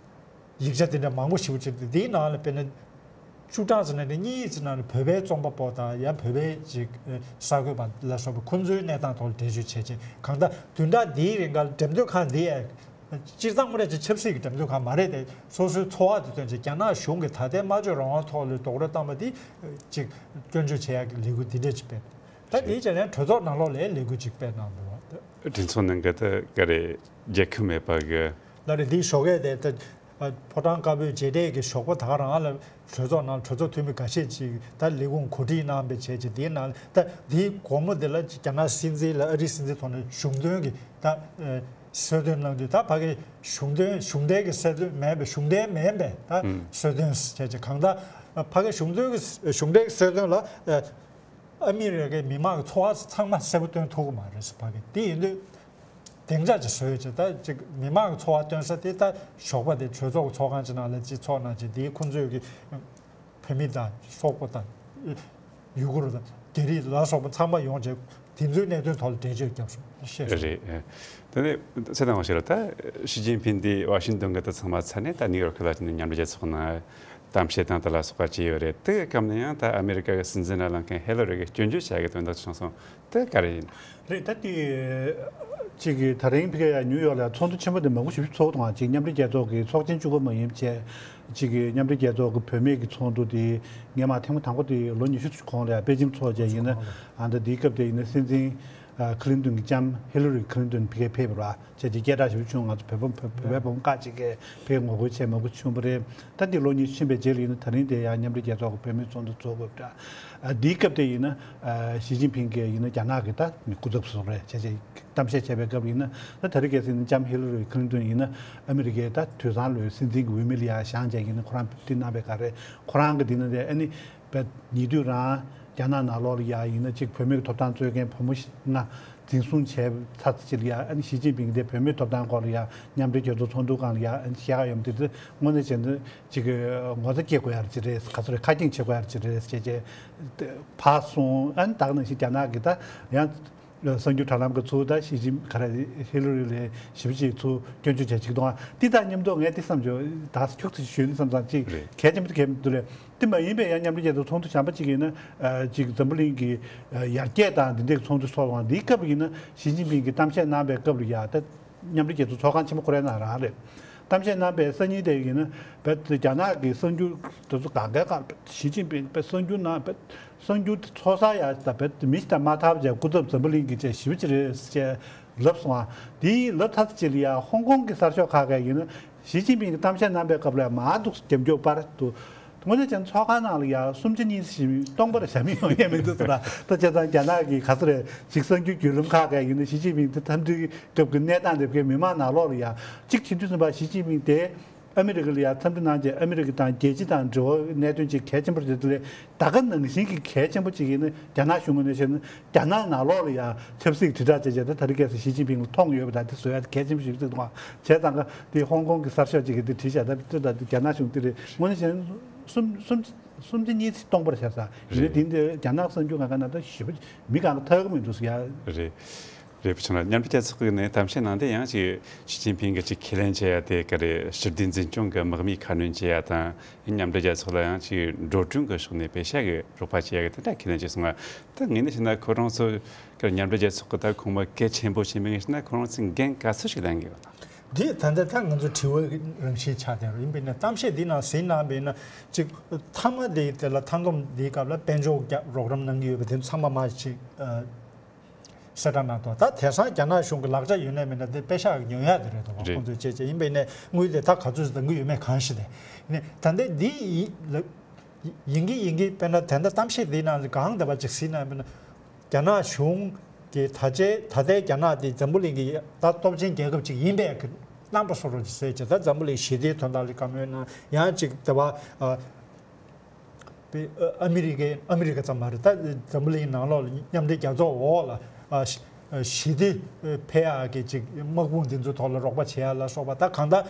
ཡིག་ཆ་དེ་འདྲ་མང་པོ་ཞེ་པོ་ཅིག་འདུག་དེའི་ནང་ལ་དཔེར་ན་བཅུ་གྲངས་ཙམ་ནས་གཉིས་ཙམ་ནང་ལ་བོད་པའི་རྩོམ་པ་པོ་དང་ཡང་བོད་པའི་ཅིག་ཨེ་གསར་འགོད་པ་ལ་སོགས་པ་ཁོ་ཚོའི་གནས་སྟངས་ཐོག་ལ་འགྲེལ་བརྗོད་བྱས་རྗེས་གང་ལྟར་བདུན་ཕྲག་འདིའི་རིང་ག་ལ་འགྲེམས་སྟོན་ཁང་འདི་ཡང་། སྤྱིར་བཏང་དངོས་གནས་ཀྱི་ཆབ་སྲིད་ཀྱི་འགྲེམས་སྟོན་ཁང་མ་རེད་དེ། སོ་སོའི་ཚོར་བ་དེ་སྟོན་བྱས་རྒྱ་ནག་གཞུང་གིས་ད་ལྟའི་སྨྲ་བརྗོད་རང་དབང་ཐོག་ལ་རྡོག་རོལ་བཏང་བ་འདི་ཅིག་སྐྱོན་བརྗོད་བྱེད་ཡག་གི་ལས་འགུལ་འདི་འདྲ་ཅིག་སྤེལ། ད་དེའི་རྗེས་ལ་གྲོས་ཚོགས་ནང་ལོགས་ལ་ལས་འགུལ་ཅིག་སྤེལ་གནང་འདུག་བ། གྲོས་ཚོགས་ནང་གི་ད་ག་རེ་རྒྱལ་ཁབ་མེད་པ་གི་ལ་རེད། འདིའི་ཞོགས་ཀས་དེ་ད་ཕོ་བྲང་དཀར་པོའི་མཇལ་འཕྲད་ཀྱི་ཞོགས་པ་ད་ག་རང་ལ་གྲོས་ཚོགས་ནང་གྲོས་ཚོགས་འཐུས་མི་འགའ་ཤས་ཅིག་ད་ལས་ཁུངས་གོ་སྒྲིག་གནང་བའི་བྱས་ཅིག་དེའི་ནང་ད་དེའི་དགོང་མོ་དེ་ལ་རྒྱ་ནག་སྲིད་འཛིན་ལ་ཨ་རིའི་སྲིད་འཛིན་ཐོག་ནས་གཞུང་དོན་གྱི་ད། གསོལ་སྟོན་གནང་དུས་ད་ཕ་གི་གཞུང་དོན་གཞུང་འབྲེལ་གྱི་གསོལ་སྟོན་མིན་པའི་གཞུང་འབྲེལ་མིན་པའི་ད་ཨུམ་གསོལ་སྟོན་བྱས་ཀྱི་གང་ལྟར་ཕ་གི་གཞུང་དོན་གྱི་གཞུང་འབྲེལ་གྱི་གསོལ་སྟོན་ལ་ཨ་མི་རི་ཀའི་མི་མང་གི་ཚོར་བ་ཚང་མ་གསལ་པོ་སྟོན་ཐུབ་ཀྱི་མ་རེད་ཟེར། ཕ་གི་དེ་ཡིན་དུས་སྡིངས་ཆ་ཅིག་བཟོས་ཀྱི་ད་ཅིག་མི་མང་གི་ཚོར་བ་སྟོན་ས་དེ་ད་ཞོགས་པ་དེ་གྲོས་ཚོགས་ཀྱི་ཚོགས་ཁང་ཅིག་ནང་ལ་ཅིག་ཚོགས་གནང་ཅིག་དེའི་ཁོང་ཚོས་ཀྱི། བོད་མི་དང་སོག་པོ་དང་ཡུ་གུར་དང་རྒྱ་རིགས་ལ་སོགས་པ་ཚང་མ་ཡོང་བྱས་དེ་ཚོའི་གནད་དོན་ཐོག་ལ་འགྲེལ་བརྗོད་བརྒྱབ་སོང་བཤད་སོང་། རེད། དེ་ནས་ཚེ་དང་བ་ཞིག་ལ་ད་ཞི་ཅིན་ཕིང་འདི་ཝ་ཤིང་ཏོན་གི་ད་ཚང་མ་ཚར་ནས་ད་ནིའུ་ཡོག་གི་ལ་ཅིག་ནས་མཉམ་འབྲེལ་རྒྱལ་ཚོགས་ནང་གཏམ་བཤད་དང་དེ་ལ་སོགས་པ་བྱས་ཡོད་རེད། དེ་གི་སྐབས་ནས་ཡང་ད་ཨ་མེ་རི་ཀ་གི་སྲིད་འཛིན་ལ་ལངས་མཁན་ཧེ་ལི་རི་གི་སྐྱོན་བརྗོད་བྱ་གི་དོན་དག་བྱུང་སོང་། དེ་ག་རེ་ཡིན། རེད། ད་དེ་ཅིག་གི་ད་རིང་ཕ་གི་ཡ་ནིའུ་ཡོག་ལ་ཚོགས་འདུ་ཆེན་པོ་དེ་མང་པོ་ཞིག་ཚོགས་འདུག་ཅིག་མཉམ་འབྲེལ་རྒྱལ་ཚོགས་ཀྱི་ཚོགས་ཆེན་བཅུ་པ་མ་ཡིན་བྱས་ཅིག་གི་མཉམ་འབྲེལ་རྒྱལ་ཚོགས་ཀྱི་བུད་མེད་ཀྱི་ཚོགས་འདུ་དེ་སྔས་མ་ཐེངས་མ་དང་པོ་དེ་ལོ་ཉི་ཤུ་གོང་ལ་ཡ་པེ་ཅིང་ཚོགས་བྱས་ཡིན་ན་ཨ་ད་དེའི་སྐབས་དེ་ཡིན་ན་སྲིད་འཛིན་ཁི་ལིན་ཏོན་གྱི་ལྕམ་ཧི་ལི་རི་ཁི་ལིན་ཏོན་ཕ་གིར་ཕེབས་པ་རེད་བྱས་ཅིག་སྐད་གྲགས་ཞེ་པོ་བྱུང་། ང་ཚོ་བོད་པ་བོད་པའི་བུ་མོ་ཁག་ཅིག་གིས་ཕ་གིར་ངོ་རྒོལ་བྱས་མང་པོ་བྱུང་བ་རེད། ད་འདི་ལོ་གཉིས་ཕྱིན་པའི་རྗེས་ལ་ཡིན་ན་ད་རིང་དེ་ཡང་མཉམ་འབྲེལ་རྒྱལ་ཚོགས་ཀྱི་བུད་མེད་ཚོགས་འདུ་ཚོགས་དགོས་འདྲ། འདིའི་སྐབས་དེ་ཡིན་ན་ཞི་ཅིན་ཕིང་གིས་ཡིན་ན་རྒྱ་ནག་གི་ད་མི་སྐུ་ཚབ་སུ་རེད་བྱས་བྱས་གཏམ་བཤད་བྱས་པའི་སྐབས་ཡིན་ན་ད་ད་རེས་གལ་སྲིད་ཡིན་ན་ལྕམ་ཧི་ལི་རི་ཁི་ལིན་ཏོན་ཡིན་ན་ཨ་མི་རི་ཀའི་ད་དུད་ཚང་ལོའི་སྲིད་འཛིན་གྱི་འོས་མི་ལ་ཡང་བཞེངས་བྱས་ཡིན་ན་ཁོ་རང་དེ་གནང་བའི་སྐབས་རེད། ཁོ་རང་གི་དེ་ན་དེ་ཨ་ནི་བས་ཉེ་དུས་རང་རྒྱ་ནག་ནང་ལོགས་ལ་ཡང་ཡིན་ན་གཅིག་བུད་མེད་ཀྱི་ཐོབ་ཐང་རྩོད་མཁན་བུ་མོ་ལྔ་འཛིན་བཟུང་བྱས་ཚར་ཚེ་ཅིག་ལ་ཡ་ཨ་ནི་ཞི་ཅིན་ཕིང་དེ་བུད་མེད་ཐོབ་ཐང་སྐོར་ལ་ཡ་མཉམ་འབྲེལ་རྒྱལ་ཚོགས་ཚོགས་འདུ་སྒང་ལ་ཡ་ཨ་ནི་བཤད་ཡ་ཡོང་དེ་དེ་དངོས་གནས་བྱས་ན་ཅིག་ངོ་ཚ་སྐྱེ་དགོས་ཡ་ཅིག་རེད། ག་ཚོད་རེད། ཁ་སྐྱེངས་བྱེད་དགོས་ཡ་ཅིག་རེད་ཅེས་ཅེས་ཕར་སོང་། ཨ་ནི་ད་ག་ནང་བཞིན་རྒྱ་ནག་གི་ད་ཡང་གསར་འགྱུར་དྲ་ལམ་གི་ཚུར་ད་ཞི་ཅིན་ག་རེ་ཧི་ལི་རི་ལས་ཞིབ་ཅིག་ཚུར་སྐྱོན་བརྗོད་བྱས་ཅིག་གཏོང་ཨ་དེ་དང་མཉམ་དུ་ངས་དེ་བསམ་བྱུང་ད་ཁྱུག་ཙམ་ཞུས་ནས་བསམ་ཙང་ཅིག་རེད། གལ་ཆེན་པོ་དེ་གལ་མི་འདུག་རེད། དེ་མ་ཡིན་པའི་ཡང་མཉམ་འབྲེལ་རྒྱལ་ཚོགས་ཚོགས་འདུ་གཞན་པ་གཅིག་ཡིན་ན་ཅིག་འཛམ་བུ་གླིང་གི་ཡར་རྒྱས་དང་འདི་འདྲའི་ཚོགས་འདུ་ཚོགས་དང་འདིའི་སྐབས་ཡིན་ན་ཞི་ཅིན་ཕིང་གིས་གཏམ་བཤད་གནང་པའི་སྐབས་ལ་ཡ་ད་མཉམ་འབྲེལ་རྒྱལ་ཚོགས་ཚོགས་ཁང་ཆེན་པོ་ཁོ་རའི་ནང་རང་རེད། གཏམ་བཤད་གནང་པའི་སང་ཉིན་དེ་ཡིན་ན་བས་རྒྱ་ནག་གི་གསར་འགྱུར་དེ་ཚོ་གང་གའི་ཁག་ཞི་ཅིན་ཕིང་བས་གསར་འགྱུར་ནང་བས་གསར་འགྱུར་དེ་ཚོགས་ས་ཡ་ད་བས་མི་ཞིག་དང་མ་ཐར་བྱས་སྐུ་ཚབ་འཛམ་བུ་གླིང་གི་བྱས་ཞི་བ་ཅིག་རེད་ཅེས། ལབ་སོང་ཨ། དེ་ལབ་ཚར་ཚེ་ལ་ཡ་ཧོང་ཀོང་གི་གསར་ཤོག་ཁག་གིས་ཡིན་ན་ཞི་ཅིན་ཕིང་གི་གཏམ་བཤད་གནང་པའི་སྐབས་ལ་མར་འདུག་རྒྱབ་སྐྱོར་པར་དུ། དངོས་གནས་བྱས་ན་ཚོགས་ཁང་ནང་ལ་ཡ་སུམ་ཆ་གཉིས་ཤིག་སྟོང་པར་བཞག་མི་ཡོང་ཡས་མི་འདུག་ཟེར་ལ། ད་བྱས་ཙང་རྒྱ་ནག་གི་ག་ཚོད་རེད་ཅིག་གསར་འགྱུར་བརྒྱུད་ལམ་ཁག་གིས་ཡིན་ན་ཞི་ཅིན་ཕིང་དེ་འཚམས་འདྲིའི་སྐབས་ཀྱི་གནས་སྟངས་དེ་བརྒལ་མི་མང་ནང་ལོགས་ལ་ཡ་གཅིག་བྱེད་དུས་ཙམ་པ་ཞི་ཅིན་ཕིང་དེ། ཨ་མི་རི་ཀ་ལ་ཡང་འཚམས་འདྲི་གནང་རྗེས་ཨ་མི་རི་ཀ་དང་རྒྱལ་སྤྱི་དང་འབྲེལ་བ་གནད་དོན་ཅིག་གལ་ཆེན་པོ་རེད། དེ་ལས་ད་ག་ནང་བཞིན་གྱི་གལ་ཆེན་པོ་ཅིག་ཡིན་ན་རྒྱ་ནག་གཞུང་ངོས་ནས་བཤད་ན་རྒྱ་ནག་ནང་ལོགས་ལ་ཡང་ཆབ་སྲིད་དྲིལ་བསྒྲགས་བྱས་རྗེས་ད་ད་རེས་གལ་སྲིད་ཞི་ཅིན་ཕིང་ལ་མཐོང་ཡོད་པ་དང་དེ་བཟོ་ཡ་དེ་གལ་ཆེན་པོ་ཞིག་རེད་འདུག་ཨ། བྱས་ཙང་ཀ་དེ་ཧོང་ཀོང་གི་གསར་ཤོག་ཅིག་གིས་དེ་བྲིས་བཞག་ད་དེ་ད་རྒྱ་ནག་གཞུང་དེ་རེད། དངོས་གནས་བྱས་ན་གསུམ་གསུམ། སུམ་ཆ་གཉིས་ཚིག་སྟོང་པར་བྱས་ས་ཡིན་ན། རེད། དེ་འདི་རྒྱ་ནག་གསར་འགྱུར་ཁང་ཁ་ན་ད་ཞེ་པོ་མི་གང་ག་ཐག་གི་མི་འདུག་ཟེར་ཡ། རེད། རེད། བུ་ཆུང་ལགས། མཉམ་འབྲེལ་རྒྱལ་ཚོགས་ཀྱི་ནས་གཏམ་བཤད་ནང་དེ་ཡང་ཅིག་ཞི་ཅིན་ཕིང་གི་ཅིག་ཁས་ལེན་བྱེད་ཡ་དེ་ག་རེ། ཞི་བདེ་འཛིན་སྐྱོང་གི་དམག་མིའི་ཁ་སྣོན་བྱེད་ཡ་དང་། མཉམ་འབྲེལ་རྒྱལ་ཚོགས་ལ་ཡང་ཅིག་འགྲོ་གྲོན་གྱི་ཕྱོགས་ནས་པེ་ཤ་གི་རོགས་པ་བྱེད་ཡ་གི་དེ་འདྲ་ཁས་ལེན་བྱས་སོང་ང་། ད་ངས་ནས་བཤད་ན་ཁོ་རང་ཚོ་གི་མཉམ་འབྲེལ་རྒྱལ་ཚོགས་ཀྱི་ད་ཁོངས་མི་གལ་ཆེན་པོ་ཞིག་མིན་ངས་བཤད་ན། ཁོ་རང་ཚོས་འགན་ག་ཚོད་ཞིག་ལེན་གི་ཡོད་ན། འདི་ད་ལྟ་ད་ང་ཚོ་དྲི་བ་རང་བཞིན་ཆགས་བསྡད་རོགས་ཡིན་པས་ན། གཏམ་བཤད་འདི་ནང་ཟིན་ནང་པས་ན་ཅིག་མཐའ་མ་འདི་དེ་ལ་མཐའ་སྡོམ་འདིའི་སྐབས་ལ་དཔལ་འབྱོར་རྒྱ་རོགས་རམ་གནང་གི་ཡོད་པ་དེ་ཚང་མ་མ་ཅིག་གསལ་བསྒྲགས་གནང་དོ། ད་དེང་སང་རྒྱ་ནག་གཞུང་གི་ལག་ཆ་ཡོད་ནའི་མེད་ན་དེ་པེ་ཤག་ཉོ་ཡ་དེ་རེད་དོ། རེད། ཁོང་ཚོས་བྱས་བྱས་ཡིན་པས་ནས་དངུལ་དེ་ད་ག་ཚོད་ཟིན་གྱི་ཡོད་མེད་གང་ཤེས་ཏེ། ནས་ད་ལྟ་འདི་ཡིན་ལ་ཡིན་གྱི་ཡིན་གྱི་དཔེར་ན་ད་ལྟ་གཏམ་བཤད་འདིའི་ནང་ལ་གང་འདྲ་བ་ཅིག་ཟིན་ན་དཔེར་ན། རྒྱ་ནག་གཞུང་གིས་ད་ཆའི་ད་ལྟའི་རྒྱ་ནག་དེ་འཛམ་བུ་གླིང་གི་ད་སྟོབས་ཆེན་རྒྱལ་ཁབ་ཅིག་ཡིན་པའི་གི་རྣམ་པ་བཟོ་རོགས་ཅིག་ཟེར་བྱས། ད་འཛམ་བུ་གླིང་ཞི་བདེའི་དོན་དག་ལ་བཀའ་མོལ་གནང་། ཡང་ཅིག་དེ་བ་ཨ་པའི་ཨ་མི་རི་ཀའི་ཨ་མི་རི་ཀ་ཙམ་མ་རེད། ད་འཛམ་བུ་གླིང་ནང་ལོགས་ལ་མཉམ་འབྲེལ་རྒྱལ་ཚོགས་འོག་ལ་ཨ་ཞི་ཨ་ཞི་བདེ་འཕེལ་ཡག་གི་ཅིག་དམག་དཔུང་འདི་ཚོའི་ཐོག་ལ་རོགས་པ་བྱེད་ཡ་ལ་སོགས་པ། ད་གང་ལྟར།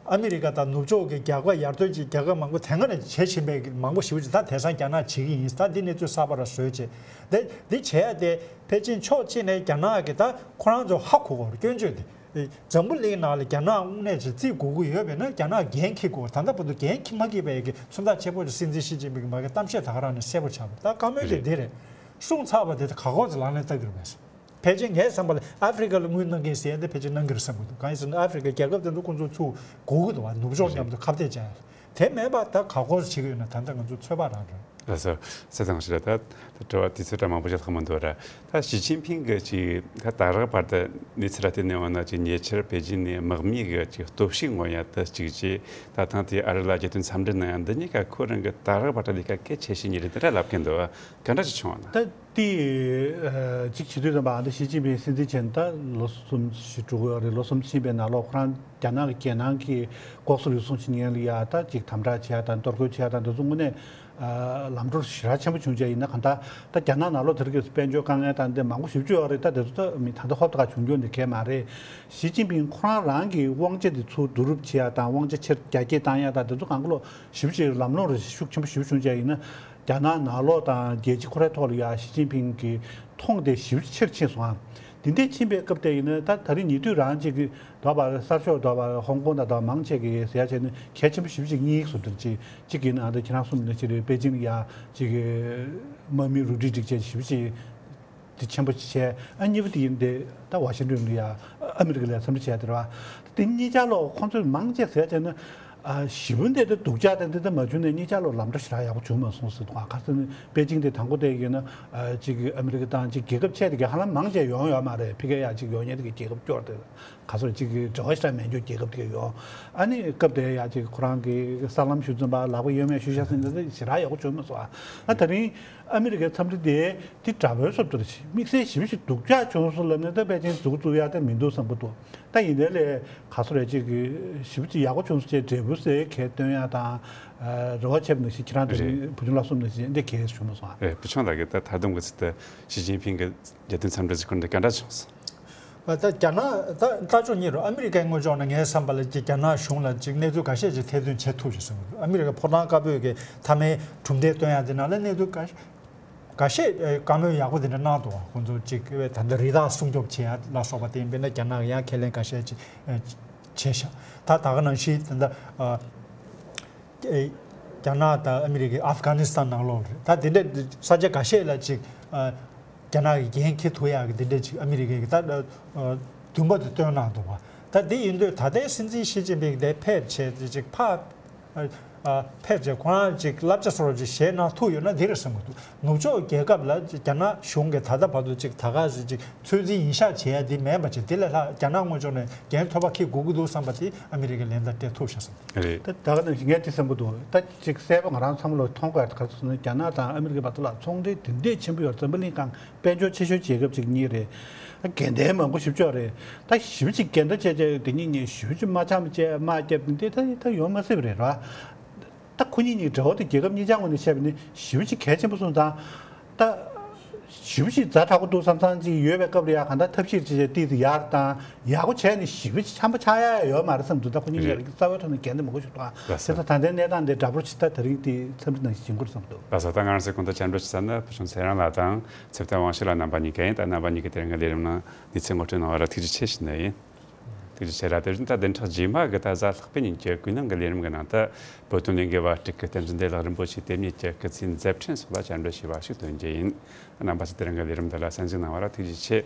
ཨ་མི་རི་ཀ་དང་ནུབ་ཕྱོགས་ཀྱི་རྒྱལ་ཁབ་ཡར་ཐོན་གྱི་རྒྱལ་ཁབ་མང་པོ་དེ་སྔ་ནས་བྱེད་བཞིན་པའི་མང་པོ་ཞེ་པོ་ཅིག་ད་དེང་སང་རྒྱ་ནག་བྱེད་ཀྱི་ཡིན། ད་འདི་གནས་ཚུལ་གསར་པ་ར་བཟོས་བྱས། འདི་འདི་བྱས་ཏེ་ཕལ་ཆེར་ཕྱོགས་གཅིག་ནས་རྒྱ་ནག་གི་ད་ཁོ་རང་ཚོ་ཧ་གོ་གོ་སྐྱོན་བརྗོད་དེ། འཛམ་བུ་གླིང་ནང་ལ་རྒྱ་ནག་དངོས་གནས་ཅིག་བརྩི་དགོས་ཀྱི་ཡོད་པས་ན། རྒྱ་ནག་འགན་འཁྱེར་དགོས། ད་ལྟ་བར་དུ་འགན་འཁྱེར་མ་འཁྱེར་བའི་གི་མཚོན་རྟགས་ཆེ་པོ་ཅིག་སྲིད་འཛིན་ཞི་ཅིན་ཕིང་གི་མ་གི་གཏམ་བཤད་ད་ག་རང་ནས་གསལ་པོ་ཆགས་པ། ད་བཀའ་མོལ་དེ་རེད། འདི་རེད། གསུངས་ཚར་བ་དེ་ད་ག་གོ་ཚོད་ལག་ལེན་བསྟར་གྱི་རེད་པས། ཕལ་ཆེར་ངའི་བསམ་པ་ལ་ཨ་ཧྥེ་རི་ཀ་ལ་དངུལ་གནང་མཁན་ཟེར་ཡ་འདི་ཕལ་ཆེར་གནང་གི་རེད་བསམ་གྱི་འདུག་གང་ཡིན་ཟེར་ན་ཨ་ཧྥེ་རི་ཀའི་རྒྱལ་ཁབ་དེ་ཚོ་ཁོང་ཚོ་ཚུར་སྒུག་གི་འདུག་བ། ནུབ་ཕྱོགས་མཉམ་དུ་ཁ་གཏད་བཅག་ཡ། དེ་མེད་པ་ད་ག་གོ་བྱེད་ཀྱི་ཡོད་ན་ད་ལྟ་ང་ཚོ་ཚོད་དཔག་རང་རེད། ལགས་སོ། བསོད་ནམས་ཞིག་རེད། ད་ད་དྲི་བ་དུས་ཚོད་འདྲ་མང་པོ་ཞིག་ལྷག་མི་འདུག་ར། ད་ཞི་ཅིན་ཕིང་གི་ཅིག་ད་ད་རག་བར་དུ་གནས་ཚུལ་ར་དེ་ནས་འོ་ན་ཅིག་ཉེ་ཆར་པེ་ཅིན་ནས་དམག་མིའི་གི་ཅིག་སྟོབས་ཤུགས་མངོན་ཡ་དེ་གཅིག་བྱས། ད་ཐེངས་དེ་ཨ་རི་ལ་རྒྱལ་དོན་འཚམས་འདྲི་གནང་ཡ་འདི་གཉིས་ཀ་ཁོ་རང་གི་ད་རག་བར་དུ་ལས་ཀ་གལ་ཆེ་ཤོས་གཉིས་རེད་དེ་འདྲ་ལབ་མཁན་འདུག་ག་འདྲ་ཅིག་བྱུང་བ་ན། ད་དེ་ཨ་གཅིག་བྱེད་དུས་ཙམ་པ་ཨ་འདི་ཞི་ཅིན་ཕིང་སྲིད་འཛིན་བྱས་ནས་ད་ལོ་གསུམ་ཞིག་འགྲོ་གི་ཡོད་རེད། ལོ་གསུམ་ཕྱིན་པའི་ནང་ལོགས་ཁོ་རང་རྒྱ་ནག་གི་རྒྱལ་ནང་གི་ལྐོག་ཟ་རུལ་སུངས་བྱེད་མཁན་ལ་ཡ་ད་ཅིག་དམ་དྲག་བྱེད་ཡ་དང་གཏོར་རྒོལ་བྱེད་ཡ་དང་འདི་ཚོ་དངོས་གནས་ཨ་ལམ་འགྲོ་ཞེ་དྲག་ཆེན་པོ་བྱུང་བྱས་ཡིན་ན། གང་ལྟར་ད་རྒྱ་ནག་ནང་ལོགས་དེ་རིང་གི་དཔལ་འབྱོར་དཀའ་ངལ་དང་འདི་མང་པོ་ཞེ་པོ་ཅིག་ཡོད་རེད། ད་དེ་ཚོ་ད་མི་ད་ལྟ་ཧོབ་ཏེ་ག་བྱུང་རྒྱུ་འདི་གས་མ་རེད། ཞི་ཅིན་ཕིང་ཁོ་རང་རང་གི་དབང་ཆ་དེ་ཚུར་བསྡུ་རུབ་བྱེད་ཡ་དང་དབང་ཆ་ཕྱིར་རྒྱ་སྐྱེད་བཏང་ཡ་དང་དེ་ཚོ་གང་ག་ལོ་ཞེ་པོ་ཅིག་ལམ་ལྷོང་རེ་ཤུགས་ཆེན་པོ་ཞེ་པོ་བྱུང་བྱས་ཡིན་ན། རྒྱ་ནག་ནང་ལོགས་དང་རྒྱལ་སྤྱི་ཁོ་རའི་ཐོག་ལ་ཡ་ཞི་ཅིན་ཕིང་གི་མཐོང་དེ་ཞེ་པོ་ཆེར་ཕྱིན་སོང་ཨ། དེ་འདྲའི་ཕྱིན་པའི་སྐབས་དེ་ཡིན་ན་ད་ད་རིང་ཉེ་དུས་རང་ཅིག་གི་དོ་བར་གསར་ཤོག་དོ་བར་ཧོང་ཀོང་དང་དོ་བར་མང་ཆེ་གི་ཟེར་ཡ་བྱས་ན་གལ་ཆེན་པོ་ཞེ་པོ་ཅིག་གཉིས་སུ་འདུར་ཅིག་གཅིག་ཡིན་ན་ཨ་ད་ཁྱེད་རང་གསུམ་ནས་ཅིག་རེད། པེ་ཅིང་ལ་ཡ་ཅིག་གི་དམག་མི་རུ་སྒྲིག་སྒྲིག་བྱས་ཞེ་པོ་ཅིག་དེ་ཆེན་པོ་བྱས། ཨ་གཉིས་པ་དེ་ཡིན་ཏེ་ད་ཝ་ཤིང་ཏོན་ལ་ཡ་ཨ་མི་རི་ཀ་ལ་འཚམས་འདྲི་བྱས་དེ་རེད་བ། དེ་གཉིས་ཆ་ལོ་ཁོང་ཚོས་མང་ཆེ་ཟེར་བྱས་ན་ཨ་ཞི་བོ་འདི་ད་སྡུག་ཅག་དེ་འདི་ད་མ་བྱུང་ནས་གཉིས་ཆ་ལོ་ལམ་འགྲོ་ཞེ་དྲག་ཡག་པོ་བྱུང་མ་སོང་ཟེར་འདུག་ཨ་ཁ་སང་པེ་ཅིང་དེ་དང་པོ་དེ་ཡིན་ན་ཨ་ཅིག་ཨ་མི་རི་ཀ་དང་ཅིག་རྒྱལ་ཁབ་ཆེ་དེ་ག་ཧ་ལམ་མང་ཆེ་ཡོང་ཡོད་མ་རེད། ཕི་གེ་ཡ་ཅིག་ཡོང་ཉེན་དེ་ག་རྒྱལ་ཁབ་སྐྱོར་དེ་ག་ཚོད་ཅིག་གི་འབྲེལ་བ་ཞེ་དྲག་མེད་རྒྱུ་རྒྱལ་ཁབ་དེ་ག་ཡོང་། ཨ་ནི་སྐབས་དེ་ཡ་ཅིག་ཁོ་རང་གི་གསར་ལམ་ཞུ་ཙམ་པ་ལག་པ་གཡོན་མས་ཞུ་ཤག་ཟེར་འདི་ད་ཞེ་དྲག་ཡག་པོ་བྱུང་མ་སོང་ཨ། ཨ་ད་རིང་། ཨ་མི་རི་ཀའི་འཚམས་འདྲི་དེ་དེ་དྲ་བའི་སོབ་ཏུ་རེད། དམིགས་བསལ་ཞེ་པོ་ཞིག་སྡུག་ཅག་བྱུང་སོང་ལབ་ནས་ད་ཕལ་ཆེར་མཛུབ་བཙུགས་ཡག་དེ་མི་འདུག་བསམ་གྱི་འདུག་ད་ཡིན་ནའི་ལས་ག་ཚོད་རེད་ཅིག་གི་ཞེ་པོ་ཅིག་ཡག་པོ་བྱུང་སོང་ཅེས་འབྲས་བུ་ཟེར་གས་སྟོན་ཡག་དང་། རེ་བ་བྱས་པ་ནང་བཞིན་ཁྱེད་རང་དེ་རིང་བུ་ཆུང་ལགས་གསུངས་ནང་བཞིན་འདི་གས་བྱུང་མ་སོང་ཨ། རེད། བུ་ཆུང་ལགས་ཀྱིས་ད་ད་དུང་གི་ཚིག་ད་ཞི་ཅིན་ཕིང་གི་རྒྱལ་དོན་འཚམས་འདྲི་ཟེར་ཁུར་འདི་ག་འདྲ་བྱུང་སོང་། ད་རྒྱ་ནག་ད་ལྟ་ཕྱོགས་གཉིས་རུ་ཨ་མི་རི་ཀའི་ངོས་ཕྱོགས་ནས་ངའི་བསམ་པ་ལ་ཅིག་རྒྱ་ནག་གཞུང་ལ་ཅིག་གནས་ཚུལ་འགའ་ཤས་ཅིག་ཐེར་འདོན་བྱེད་ཐུབ་ཅིག་བསམ་གྱི་འདུག་ཨ་མི་རི་ཀའི་ཕོ་བྲང་དཀར་པོའི་གི་མཐའ་མའི་གྲུབ་འབྲས་སྟོན་ཡག་དེ་ནང་ལ་གནས་ཚུལ་འགའ་ཤས་འགའ་ཤས་བཀའ་མོལ་ཡག་པོ་དེ་འདྲ་གནང་འདུག་ཁོང་ཚོ་ཅིག་ད་ལྟ་རི་དྭགས་སྲུང་སྐྱོབ་བྱེད་ཡག་ལ་སོགས་པ་དེ་ཡིན་པས་ན་རྒྱ་ནག་ཡང་ཁས་ལེན་འགའ་ཤས་ཅིག་བྱས་ཤག་ད་ད་ག་ནང་བཞིན་ད་ལྟ། རྒྱ་ནག་དང་ཨ་མི་རི་ཀའི་ཨབ་གྷ་ནི་སི་ཐན་ནང་ལོགས་རེད། ད་དེ་འདྲ་ས་ཆ་འགའ་ཤས་ལ་ཅིག་རྒྱ་ནག་གི་འགན་འཁྱེར་ཐུབ་ཡག་གི་དེ་འདྲ་ཅིག་ཨ་མི་རི་ཀའི་གི་ད་འདུན་པ་དེ་བཏོན་གནང་འདུག་བ། ད་དེ་ཡིན་དུས་ད་ལྟའི་སྲིད་འཛིན་ཞི་ཅིན་ཕིང་དེ་ཕེབས་བྱས་དེ་ཅིག་ཕ་ཕེབས་བྱས་ཁོ་རང་ཅིག་བསླབ་བྱ་སོགས་ཅིག་བཞེས་གནང་ཐུབ་ཡོད་ན་དེ་རེད་བསམ་གི་འདུག་ནུབ་ཕྱོགས་རྒྱལ་ཁབ་ལ་རྒྱ་ནག་གཞུང་གིས་ད་ལྟ་བར་དུ་ཅིག་ད་ག་ཟེ་ཅིག་ཚོད་འཛིན་ཡིན་ཤག་བྱེད་ཡ་དེ་མེད་པ་ཅིག་དེ་ལས་ལྷག་རྒྱ་ནག་དངོས་ཕྱོགས་ནས་འགན་ཐོབ་པ་འཁྱེར་དགོས་ཀྱི་འདུག་བསམ་པ་དེ་ཨ་མི་རི་ཀས་ལན་བརྡ་སྤྲད་ཐུབ་ཤག་བསམ། རེད། ད་ད་ག་ནང་བཞིན་ངས་དེ་བསམ་གྱི་འདུག་ད་ཅིག་གསལ་པོ་ང་རང་ཚང་མ་ལོ་མཐོང་དགོས་ཡ་ག་རེ་ཟེར་ན་རྒྱ་ནག་དང་ཨ་མི་རི་ཀའི་བར་དུ་ལ་ཚོང་འབྲེལ་དེ་འདྲས་ཆེན་པོ་ཡོད། འཛམ་བུ་གླིང་སྒང་དཔལ་འབྱོར་ཆེ་ཤོས་རྒྱལ་ཁབ་ཅིག་གཉིས་རེད། ད་འགལ་ཟླ་མང་པོ་ཞེ་པོ་ཅིག་ཡོད་རེད། ད་ཞེ་པོ་ཅིག་འགལ་ཟླ་བྱས་བྱས་དེ་གཉིས་གཉིས་ཞེ་པོ་ཅིག་མ་འཆམ་བྱས་དམག་རྒྱབ་དེ་འདྲས་ད་ད་ཡོང་མ་སྲིད་པ་རེད་ར། ད་ཁོ་གཉིས་གཉིས་འབྲེལ་བ་དེ་རྒྱལ་ཁབ་གཉིས་ཆ་ངོས་ནས་བཤད་པ་ནི་ཞེ་པོ་ཅིག་གལ་ཆེན་པོ་སོང་ཙང་། ད་ ཞེ་པོ་ཅིག་ཛ་དྲག་པོ་འདུག་བསམ་བསམ་ཅིག་ཡོད་པའི་སྐབས་ལ་ཡ་གང་ལྟར་ཐབས་ཤེས་ཅིག་བྱས་ཏོག་ཙམ་ཡར་བཏང་ཡག་པོ་བྱས་ནས་ཞེ་པོ་ཅིག་འཆམ་པོ་ཆགས་ཡ་ཡོད་མ་རེད་བསམ་འདུག་ད་ཁོ་གཉིས་ཀྱི་ཡ་རེད། རྩ་བའི་ཐོག་ནས་འགན་དེ་མང་པོ་ཞིག་འདུག་ཨ། ལགས་སོ། དེ་ཚོ་ད་ལྟའི་གནས་སྟངས་དེ་འདྲ་པོ་ཅིག་ད་དེ་རིང་དེ་འཚམས་འདྲི་ནང་བཞིན་བྱེད་དགོས་བསམ་འདུག་ལགས་སོ། ད་ང་རང་ཚོའི་གོང་དུ་བཅར་འདྲི་ཞུ་ས་ནི་བུ་ཆུང་ཚེ་རིང་ལགས་དང་ཚེ་བརྟན་དབང་ཕྱུག་ལགས་རྣམ་པ་གཉིས་ཀ་ཡིན། ད་རྣམ་པ་གཉིས་ཀྱིས་དེ་རིང་གི་ལས་རིམ་ནང་གནས་ཚུལ་ངོ་སྤྲོད་གནང་བ་ལ་ཐུགས་རྗེ་ཆེ་ཞུ་ནི་ཡིན། ཐུགས་རྗེ་ཆེ་ལ། དེ་བཞིན་ད་བདུན་ཕྲག་རྗེས་མ་གི་ད་གཟའ་ལྷག་པའི་ཉིན་གྱི་ཀུན་གླེང་གི་ལས་རིམ་གྱི་ནང་དུ་བོད་དོན་ལས་འགུལ་བ་དྲུག་གི་བསྟན་འཛིན་བདེ་ལེགས་རིན་པོ་ཆེའི་དེབ་གཉིས་ཀྱི་སྐུ་ཚེའི་མཛད་འཕྲིན་སོགས་ལ་བཅར་འདྲི་ཞུས་པ་ཞིག་སྟོན་རྒྱུ་ཡིན། རྣམ་པ་ཚོས་དེ་རིང་གི་ལས་རིམ་འདི་ལ་གསན་གཟིགས་གནང་བ་ལ་ཐུགས་རྗེ་ཆེ།